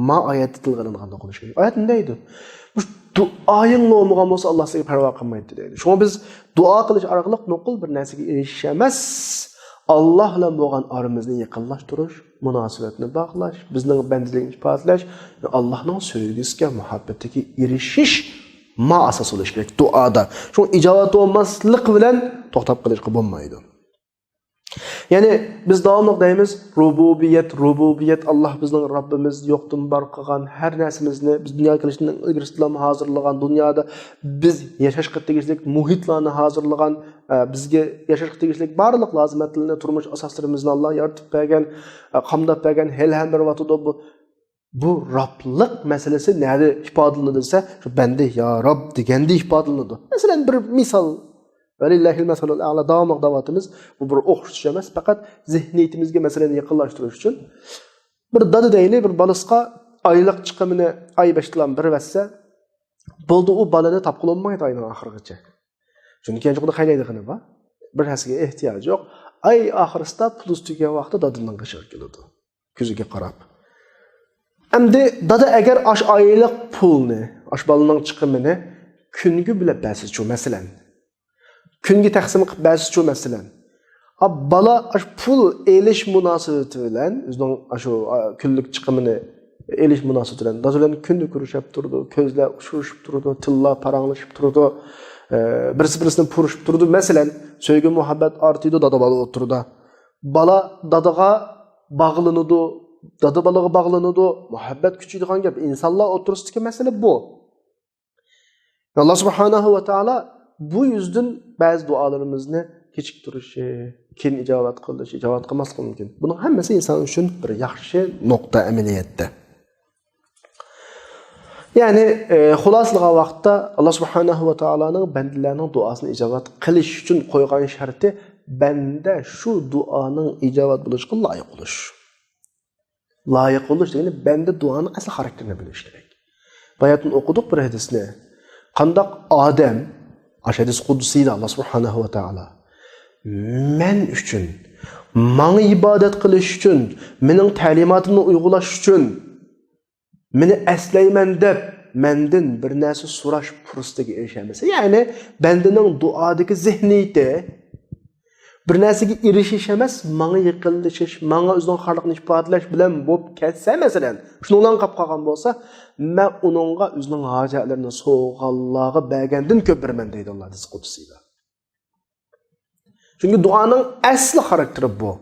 ما ئايەتتە تىلغا ئېلىنغاندا قولىشى كېرەك. ئايەت نېمە دەيدۇ؟ مۇشۇ دۇئايىڭ بولمىغان بولسا، ئاللا سىزگە پەرۋا قىلمايتتى دەيدۇ. شۇڭا بىز دۇئا قىلىش ئارقىلىق نوقۇل بىر نەرسىگە ئېرىشىش ئەمەس، ئاللا بىلەن بولغان ئارىمىزنى يېقىنلاشتۇرۇش، مۇناسىۋەتنى باغلاش، بىزنىڭ بەندىلىكنى ئىپادىلەش، ئاللانىڭ سۆيگۈسىگە، مۇھەببىتىگە ئېرىشىش ما ئاساس بولۇشى كېرەك دۇئادا. شۇڭا ئىجابەت بولماسلىق بىلەن توختاپ قېلىشقا بولمايدۇ. يەنى بىز داۋاملىق دەيمىز، رۇبۇبىيەت، رۇبۇبىيەت، ئاللا بىزنىڭ رەببىمىز، يوقتىن بار قىلغان ھەر نەرسىمىزنى، بىز دۇنياغا كېلىشتىن ئىلگىرىسىدىلا ھازىرلىغان، دۇنيادا بىز ياشاشقا تېگىشلىك مۇھىتلارنى ھازىرلىغان، ئە، بىزگە ياشاشقا تېگىشلىك بارلىق لازىمەتلەرنى، تۇرمۇش ئاساسلىرىمىزنى ئاللا يارىتىپ بەرگەن، ئە، قامداپ بەرگەن، ھېلىھەم بېرىۋاتىدۇ. بۇ، بۇ رابلىق مەسىلىسى نەدە ئىپادىلىنىدۇ دېسە، شۇ بەندە يا راب دېگەندە ئىپادىلىنىدۇ. مەسىلەن، بىر مىسال، ۋەلىللاھىل مەسەلۇل ئەلا، داۋاملىق دەۋاتىمىز. بۇ بىر ئوخشىتىش ئەمەس، پەقەت زېھنىيىتىمىزگە مەسىلىنى يېقىنلاشتۇرۇش ئۈچۈن. بىر دادا دەيلى، بىر بالىسىغا ئايلىق چىقىمىنى ئاي بەشتىلا بېرىۋەتسە، بولدى، ئۇ بالىنى تاپقىلى بولمايدۇ ئاينىڭ ئاخىرىغىچە. چۈنكى يانچۇقىدا خەجلەيدىغىنى بار. بىر نەرسىگە ئېھتىياجى يوق. ئاي ئاخىرىسىدا پۇلى تۈگىگەن ۋاقىتتا دادىنىڭ قېشىغا كېلىدۇ. كۆزىگە قاراپ. ئەمدى دادا ئەگەر ئاش ئايلىق پۇلنى، ئاش بالىنىڭ چىقىمىنى كۈنگە بۆلۈپ بەرسىچۇ، مەسىلەن. كۈنگە تەقسىم قىلىپ بەرسىچۇ، مەسىلەن. ئا، بالا ئاش پۇل ئېلىش مۇناسىۋىتى بىلەن، ئۆزىنىڭ ئاشۇ، ئا، كۈنلۈك چىقىمىنى ئېلىش مۇناسىۋىتى بىلەن، دادا بىلەن كۈندە كۆرۈشۈپ تۇرىدۇ، كۆزلەر ئۇچرىشىپ تۇرىدۇ، تىللار پاراڭلىشىپ تۇرىدۇ، ئە، بىرسى بىرسىنى پۇرىشىپ تۇرىدۇ. مەسىلەن، سۆيگۈ مۇھەببەت ئارتىدۇ دادا بالا ئوتتۇرىدا. بالا دادىغا باغلىنىدۇ، دادا بالىغا باغلىنىدۇ، مۇھەببەت كۈچىيىدىغان گەپ. ئىنسانلار ئوتتۇرىسىدىكى مەسىلە بۇ. ئاللا سۇبھانەھۇ ۋە تائالا بۇ يۈزدىن بەزى دۇئالىرىمىزنى كېچىكتۈرۈشى، كېيىن ئىجابەت قىلىشى، ئىجابەت قىلماسلىقى مۇمكىن. بۇنىڭ ھەممىسى ئىنسان ئۈچۈن بىر ياخشى نۇقتا ئەمەلىيەتتە. يەنى، ئە، خۇلاسىلىغان ۋاقىتتا ئاللا سۇبھانەھۇ ۋە تائالانىڭ بەندىلەرنىڭ دۇئاسىنى ئىجابەت قىلىش ئۈچۈن قويغان شەرتى، بەندە شۇ دۇئانىڭ ئىجابەت بولۇشىغا لايىق بولۇش. لايىق بولۇش دېگىنى بەندە دۇئانىڭ ئەسلى خاراكتېرىنى بىلىش كېرەك. باياتىن ئوقۇدۇق بىر ھەدىسنى. قانداق ئادەم، ئاشۇ ھەدىس قۇدسىيدا ئاللا سۇبھانەھۇ ۋە تائالا، مەن ئۈچۈن، ماڭا ئىبادەت قىلىش ئۈچۈن، مېنىڭ تەلىماتىمنى ئۇيغۇرلاش ئۈچۈن، مېنى ئەسلەيمەن دەپ، مەندىن بىر نەرسە سوراش پۇرسىتىگە ئېرىشەلمىسە، يەنى بەندىنىڭ دۇئادىكى زېھنىيىتى، بىر نەرسىگە ئېرىشىش ئەمەس، ماڭا يېقىنلىشىش، ماڭا ئۆزىنىڭ خارلىقىنى ئىپادىلەش بىلەن بولۇپ كەتسە، مەسىلەن، شۇنىڭ بىلەن قاپ قالغان بولسا، مەن ئۇنىڭغا ئۆزىنىڭ ھاجەتلىرىنى سوغانلارغا بەرگەندىن كۆپ بېرىمەن دەيدۇ ئاللا ھەدىس قۇدسىيدا. چۈنكى دۇئانىڭ ئەسلى خاراكتېرى بۇ.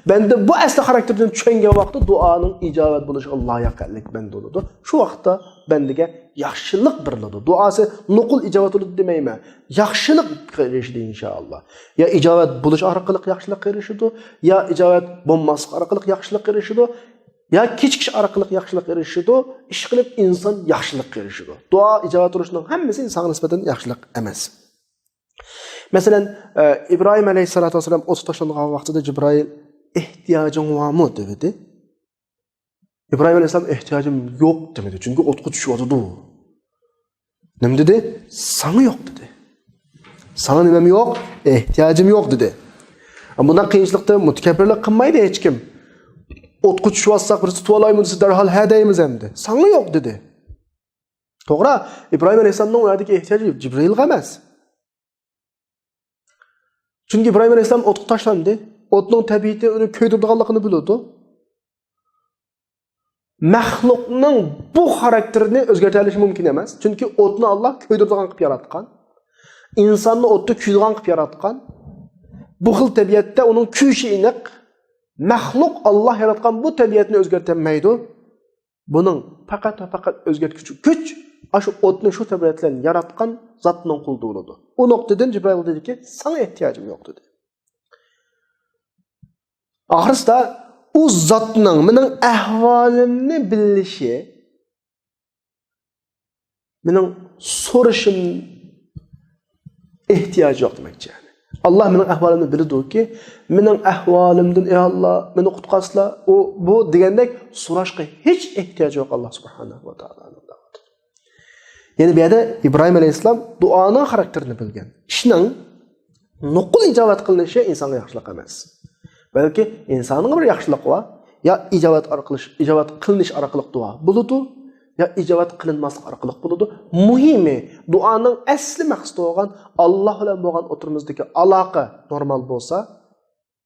بەندە بۇ ئەسلى خاراكتېردىن چۈشەنگەن ۋاقىتتا دۇئانىڭ ئىجابەت بولۇشىغا لايىقلىق بەندە بولىدۇ. شۇ ۋاقىتتا بەندىگە ياخشىلىق بېرىلىدۇ. دۇئاسى نوقۇل ئىجابەت بولىدۇ دېمەيمەن. ياخشىلىققا ئېرىشىدۇ، ئىنشائاللا. يا ئىجابەت بولۇش ئارقىلىق ياخشىلىققا ئېرىشىدۇ، يا ئىجابەت بولماسلىق ئارقىلىق ياخشىلىققا ئېرىشىدۇ، يا كېچىكىش ئارقىلىق ياخشىلىققا ئېرىشىدۇ. ئىشقىلىپ، ئىنسان ياخشىلىققا ئېرىشىدۇ. دۇئا ئىجابەت بولۇشنىڭ ھەممىسى ئىنسانغا نىسبەتەن ياخشىلىق ئەمەس. مەسىلەن، ئە، ئىبراھىم ئەلەيھىسسالاتۇ ۋەسسالام ئوتقا تاشلانغان ۋاقتىدا جىبرائىل، «ئېھتىياجىڭ بارمۇ؟» دېدى. ئىبراھىم ئەلەيھىسسالام، «ئېھتىياجىم يوق» دېمىدى، چۈنكى ئوتقا چۈشۈۋاتىدۇ. نېمە دېدى؟ «ساڭا يوق» دېدى. «ساڭا نېمەم يوق؟ ئېھتىياجىم يوق» دېدى. بۇنداق قىيىنچىلىقتا مۇتەكەببىرلىك قىلمايدۇ ھېچكىم. ئوتقا چۈشۈۋاتساق، بىرسى تۇتۇۋالايمۇ دېسە، دەرھال «ھە» دەيمىز ئەمدى. «ساڭا يوق» دېدى. توغرا، ئىبراھىم ئەلەيھىسسالامنىڭ ئۇ يەردىكى ئېھتىياجى جىبرىئىلغا ئەمەس. چۈنكى ئىبراھىم ئەلەيھىسسالام ئوتقا تاشلاندى. ئوتنىڭ تەبىئىتى ئۇنى كۆيدۈرىدىغانلىقىنى بىلىدۇ. مەخلۇقنىڭ بۇ خاراكتېرىنى ئۆزگەرتەلىشى مۇمكىن ئەمەس. چۈنكى ئوتنى ئاللا كۆيدۈرىدىغان قىلىپ ياراتقان. ئىنساننى ئوتتا كۆيىدىغان قىلىپ ياراتقان. بۇ خىل تەبىئەتتە ئۇنىڭ كۆيۈشى ئېنىق. مەخلۇق ئاللا ياراتقان بۇ تەبىئەتنى ئۆزگەرتەلمەيدۇ. بۇنىڭ پەقەت ۋە پەقەت ئۆزگەرتكۈچى كۈچ ئاشۇ ئوتنى شۇ تەبىئەت بىلەن ياراتقان زاتنىڭ قولىدا بولىدۇ. ئۇ نۇقتىدىن جىبرىئىل دېدىكى، ساڭا ئېھتىياجىم يوق دېدى. ئاخىرسىدا ئۇ زاتنىڭ مېنىڭ ئەھۋالىمنى بىلىشى، مېنىڭ سورىشىم ئېھتىياجى يوق دېمەكچى. يەنى ئاللا مېنىڭ ئەھۋالىمنى بىلىدۇكى، مېنىڭ ئەھۋالىمدىن، ئەي ئاللا، مېنى قۇتقارسىلا، ئۇ، بۇ دېگەندەك سوراشقا ھېچ ئېھتىياجى يوق ئاللا سۇبھانەھۇ ۋە تائالانىڭ. يەنى بۇ يەردە ئىبراھىم ئەلەيھىسسالام دۇئانىڭ خاراكتېرىنى بىلگەن. ئىشنىڭ نوقۇل ئىجابەت قىلىنىشى ئىنسانغا ياخشىلىق ئەمەس. بەلكى ئىنساننىڭ بىر ياخشىلىقى بار، يا ئىجابەت ئارقىلىق، ئىجابەت قىلىنىش ئارقىلىق دۇئا بولىدۇ، يا ئىجابەت قىلىنماسلىق ئارقىلىق بولىدۇ. مۇھىمى، دۇئانىڭ ئەسلى مەقسىتى بولغان ئاللا بىلەن بولغان ئوتتۇرىمىزدىكى ئالاقە نورمال بولسا،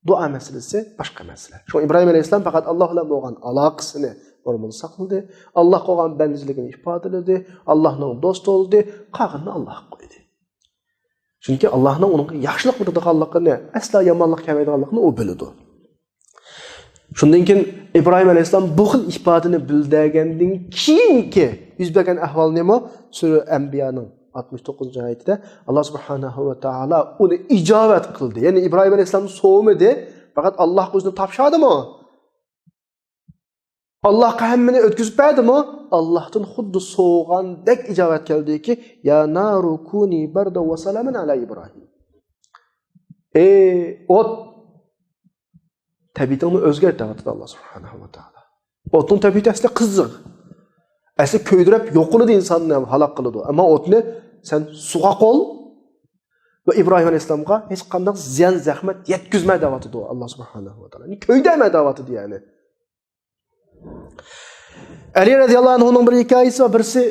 دۇئا مەسىلىسى باشقا مەسىلە. شۇڭا ئىبراھىم ئەلەيھىسسالام پەقەت ئاللا بىلەن بولغان ئالاقىسىنى نورمال ساقلىدى، ئاللاغا بولغان بەندىچىلىكىنى ئىپادىلىدى، ئاللانىڭ دوستى بولدى، قالغىنىنى ئاللاغا قويدى. چۈنكى ئاللانىڭ ئۇنىڭغا ياخشىلىق بېرىدىغانلىقىنى، ئەسلا يامانلىق كەلمەيدىغانلىقىنى ئۇ بىلىدۇ. شۇندىن كېيىن ئىبراھىم ئەلەيھىسسالام بۇ خىل ئىپادىنى بىلدۈرگەندىن كېيىنكى يۈز بەرگەن ئەھۋال نېمە؟ سۈرە ئەنبىيانىڭ ئاتمىش توققۇزىنچى ئايىتىدە ئاللا سۇبھانەھۇ ۋە تائالا ئۇنى ئىجابەت قىلدى. يەنى ئىبراھىم ئەلەيھىسسالام سوۋىمىدى، پەقەت ئاللاغا ئۆزىنى تاپشۇردىمۇ؟ ئاللاغا ھەممىنى ئۆتكۈزۈپ بەردىمۇ؟ ئاللاھتىن خۇددى سوۋۇغاندەك ئىجابەت كەلدىكى، يا نارۇ كۇنى بەردەن ۋە سالامەن ئەلا ئىبراھىم. ئەي ئوت، تەبىئىتىڭنى ئۆزگەرت دەۋاتىدۇ ئاللا سۇبھانەھۇ ۋە تائالا. ئوتنىڭ تەبىئىتى ئەسلى قىزىق. ئەسلى كۆيدۈرۈپ يوقىلىدۇ، ئىنساننى ھالاك قىلىدۇ. ئەمما ئوتنى سەن سۇغا قول ۋە ئىبراھىم ئەلەيھىسسالامغا ھېچقانداق زىيان، زەخمەت يەتكۈزمە دەۋاتىدۇ ئاللا سۇبھانەھۇ ۋە تائالا. يەنى كۆيدۈرمە دەۋاتىدۇ يەنى. ئەلى رەزىياللاھۇ ئەنھۇنىڭ بىر ھېكايىسى بار. بىرسى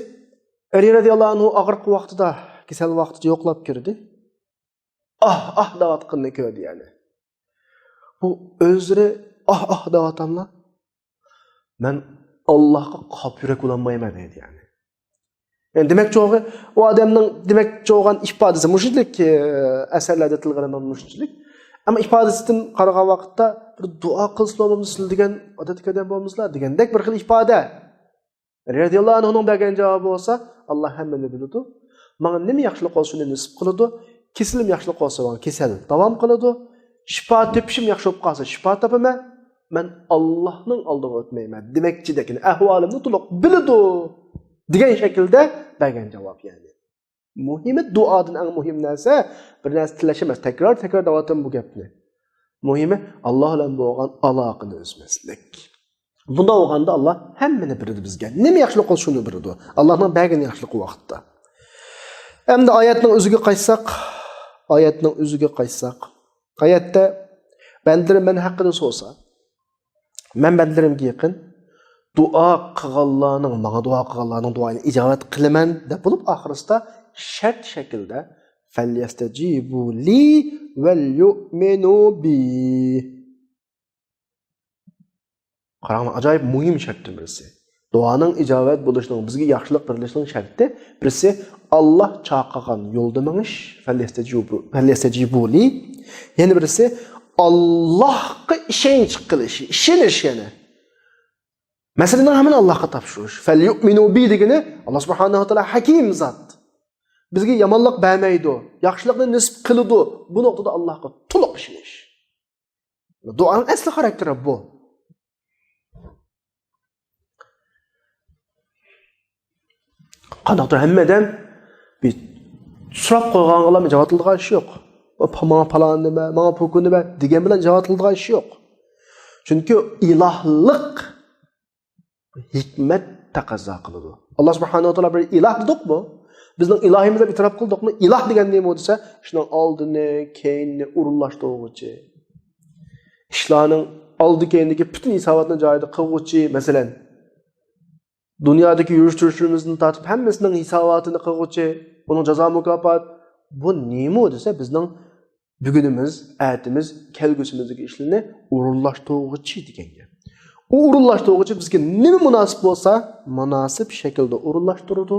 ئەلى رەزىياللاھۇ ئەنھۇ ئاغرىق ۋاقتىدا، كېسەل ۋاقتىدا يوقلاپ كىردى. ئاھ، ئاھ دەۋاتقىنىنى كۆردى يەنى. بۇ ئۆزلىرى ئاھ، ئاھ دەۋاتاملا، مەن ئاللاھقا قاپا يۈرەك بولالمايمەن دەيدۇ يەنى. يەنى دېمەكچى بولغىنى، ئۇ ئادەمنىڭ دېمەكچى بولغان ئىپادىسى مۇشۇنچىلىك، ئە، ئەسەرلەردە تىلغا ئېلىنغان مۇشۇنچىلىك. ئەمما ئىپادىسىدىن قارىغان ۋاقىتتا بىر دۇئا قىلسىلا بولمىسىلا دېگەن، ئادەتتىكى ئادەم بولمىسىلا دېگەندەك بىر خىل ئىپادە. رەزىياللاھۇ ئەنھۇنىڭ بەرگەن جاۋابى بولسا، ئاللا ھەممىنى بىلىدۇ. ماڭا نېمە ياخشىلىق بولسا شۇنى نېسىپ قىلىدۇ. كېسىلىم ياخشىلىق بولسا ماڭا كېسەل داۋام قىلىدۇ. شىپا تېپىشىم ياخشى بولۇپ قالسا شىپا تاپىمەن. مەن ئاللانىڭ ئالدىغا ئۆتمەيمەن دېمەكچىدەك، يەنى ئەھۋالىمنى تولۇق بىلىدۇ دېگەن شەكىلدە بەرگەن جاۋاب يەنى. مۇھىمى دۇئادىن ئەڭ مۇھىم نەرسە بىر نەرسە تىلەش ئەمەس. تەكرار، تەكرار دەۋاتىمەن بۇ گەپنى. مۇھىمى ئاللا بىلەن بولغان ئالاقىنى ئۈزمەسلىك. بۇنداق بولغاندا ئاللا ھەممىنى بېرىدۇ بىزگە. نېمە ياخشىلىق بولسا شۇنى بېرىدۇ. ئاللانىڭ بەرگەن ياخشىلىقى ۋاقىتتا. ئەمدى ئايەتنىڭ ئۆزىگە قايتساق، ئايەتنىڭ ئۆزىگە قايتساق، ئايەتتە بەندىلىرىم مەن ھەققىدە سورىسا، مەن بەندىلىرىمگە يېقىن، دۇئا قىلغانلارنىڭ، ماڭا دۇئا قىلغانلارنىڭ دۇئايىنى ئىجابەت قىلىمەن دەپ بولۇپ، ئاخىرسىدا شەرت شەكىلدە، فەليەستەجىبۇ لى ۋەليۇئمىنۇ بى. قاراڭلار، ئاجايىپ مۇھىم شەرتتىن بىرسى. دۇئانىڭ ئىجابەت بولۇشىنىڭ، بىزگە ياخشىلىق بېرىلىشىنىڭ شەرتى بىرسى، ئاللا چاقىرغان يولدا مېڭىش، فەليەستەجىبۇ، فەليەستەجىبۇ لى. يەنە بىرسى، ئاللاغا ئىشەنچ قىلىش، ئىشىنىش يەنى. مەسىلىنىڭ ھەممىنى ئاللاغا تاپشۇرۇش. فەليۇئمىنۇ بى دېگىنى، ئاللا سۇبھانەھۇ ۋە تائالا ھەكىم زات. بىزگە يامانلىق بەرمەيدۇ، ياخشىلىقنى نېسىپ قىلىدۇ. بۇ نۇقتىدا ئاللاغا تولۇق ئىشىنىش. دۇئانىڭ ئەسلى خاراكتېرى بۇ. قانداقتۇر ھەممىدىن بىر سوراپ قويغانغىلا ئىجابەت قىلىدىغان ئىش يوق. ماڭا پالان نېمە، ماڭا پۇ كۈن نېمە دېگەن بىلەن ئىجابەت قىلىدىغان ئىش يوق. چۈنكى ئىلاھلىق ھېكمەت تەقەززا قىلىدۇ. ئاللا سۇبھانەھۇ ۋە تائالا بىر ئىلاھ دېدۇقمۇ؟ بىزنىڭ ئىلاھىمىز دەپ ئېتىراپ قىلدۇقمۇ؟ ئىلاھ دېگەن نېمە دېسە، ئىشنىڭ ئالدىنى، كەينىنى ئورۇنلاشتۇرغۇچى. ئىشلارنىڭ ئالدى كەينىدىكى پۈتۈن ھېساباتنى جايىدا قىلغۇچى، مەسىلەن، دۇنيادىكى يۈرۈش-تۇرۇشىمىزدىن تارتىپ ھەممىسىنىڭ ھېساباتىنى قىلغۇچى، ئۇنىڭ جازا مۇكاپات. بۇ نېمە دېسە، بىزنىڭ بۈگۈنىمىز، ئەتىمىز، كەلگۈسىمىزدىكى ئىشلارنى ئورۇنلاشتۇرغۇچى دېگەن گەپ. ئۇ ئورۇنلاشتۇرغۇچى بىزگە نېمە مۇناسىپ بولسا، مۇناسىپ شەكىلدە ئورۇنلاشتۇرىدۇ.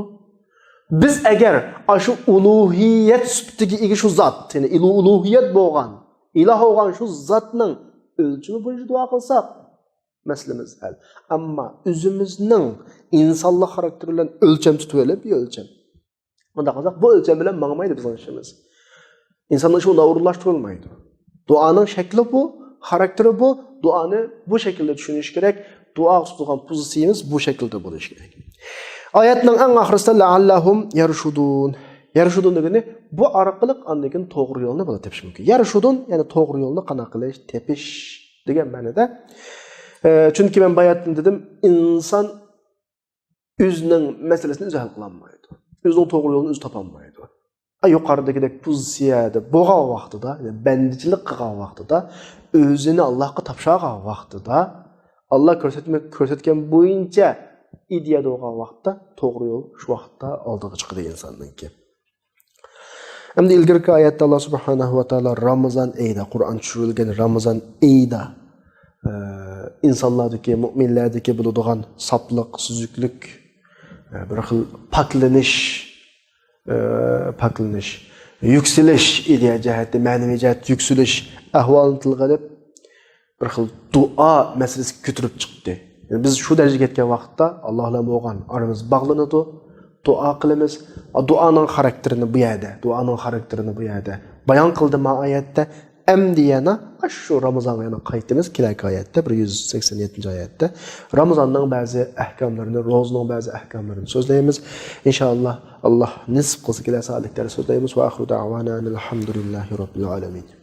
بىز ئەگەر ئاشۇ ئۇلۇھىيەت سۈپىتىگە ئىگە شۇ زات، يەنى ئىلۇ-، ئۇلۇھىيەت بولغان، ئىلاھ بولغان شۇ زاتنىڭ ئۆلچىمى بويىچە دۇئا قىلساق، مەسىلىمىز ھەل. ئەمما ئۆزىمىزنىڭ ئىنسانلىق خاراكتېر بىلەن ئۆلچەم تۇتۇۋېلىپ، بىر ئۆلچەم. مۇنداق قىلساق، بۇ ئۆلچەم بىلەن ماڭمايدۇ بىزنىڭ ئىشىمىز. ئىنساننىڭ ئىشى ئۇنداق ئورۇنلاشتۇرۇلمايدۇ. دۇئانىڭ شەكلى بۇ، خاراكتېرى بۇ، دۇئانى بۇ شەكىلدە چۈشىنىش كېرەك، دۇئا تۇتىدىغان پوزىتسىيىمىز بۇ شەكىلدە بولۇشى كېرەك. ئايەتنىڭ ئەڭ ئاخىرىسىدا لەئەللەھۇم يەرشۇدۇن. يەرشۇدۇن دېگىنى بۇ ئارقىلىق ئاندىن كېيىن توغرا يولنى بۇلار تېپىشى مۇمكىن. يەرشۇدۇن، يەنى توغرا يولنى قانداق قىلىش، تېپىش دېگەن مەنىدە. ئە، چۈنكى مەن باياتىن دېدىم، ئىنسان ئۆزىنىڭ مەسىلىسىنى ئۆزى ھەل قىلالمايدۇ. ئۆزىنىڭ توغرا يولىنى ئۆزى تاپالمايدۇ. ئا، يۇقىرىدىكىدەك پوزىتسىيەدە بولغان ۋاقتىدا، يەنى بەندىچىلىك قىلغان ۋاقتىدا، ئۆزىنى ئاللاھقا تاپشۇرغان ۋاقتىدا، ئاللا كۆرسەتمە-، كۆرسەتكەن بويىچە ئىدىيەدە بولغان ۋاقىتتا توغرا يول شۇ ۋاقىتتا ئالدىغا چىقىدۇ ئىنساننىڭكى. ئەمدى ئىلگىرىكى ئايەتتە ئاللا سۇبھانەھۇ ۋە تائالا رامىزان ئېيىدا، قۇرئان چۈشۈرۈلگەن رامىزان ئېيىدا، ئە، ئىنسانلاردىكى، مۇئمىنلەردىكى بولىدىغان ساپلىق، سۈزۈكلۈك، ئە، بىر خىل پاكلىنىش، ئە، پاكلىنىش، يۈكسىلىش، ئىدىيە جەھەتتە، مەنىۋى جەھەتتە يۈكسىلىش ئەھۋالىنى تىلغا ئېلىپ، بىر خىل دۇئا مەسىلىسى كۆتۈرۈپ چىقتى. يەنى بىز شۇ دەرىجىگە يەتكەن ۋاقىتتا، ئاللا بىلەن بولغان ئارىمىز باغلىنىدۇ، دۇئا قىلىمىز. ئا، دۇئانىڭ خاراكتېرىنى بۇ يەردە، دۇئانىڭ خاراكتېرىنى بۇ يەردە بايان قىلدىم ما ئايەتتە. ئەمدى يەنە ئاشۇ رامىزانغا يەنە قايتىمىز. كېلەركى ئايەتتە، بىر يۈز سەكسەن يەتتىنچى ئايەتتە رامىزاننىڭ بەزى ئەھكاملىرىنى، روزىنىڭ بەزى ئەھكاملىرىنى سۆزلەيمىز. ئىنشائاللا، ئاللا نېسىپ قىلسا، كېلەر سائەتلىكلەردە سۆزلەيمىز. ۋە ئاخىرۇ دەئۋانا ئەنىل ھەمدۇلىللاھى رەببىل ئالەمىن.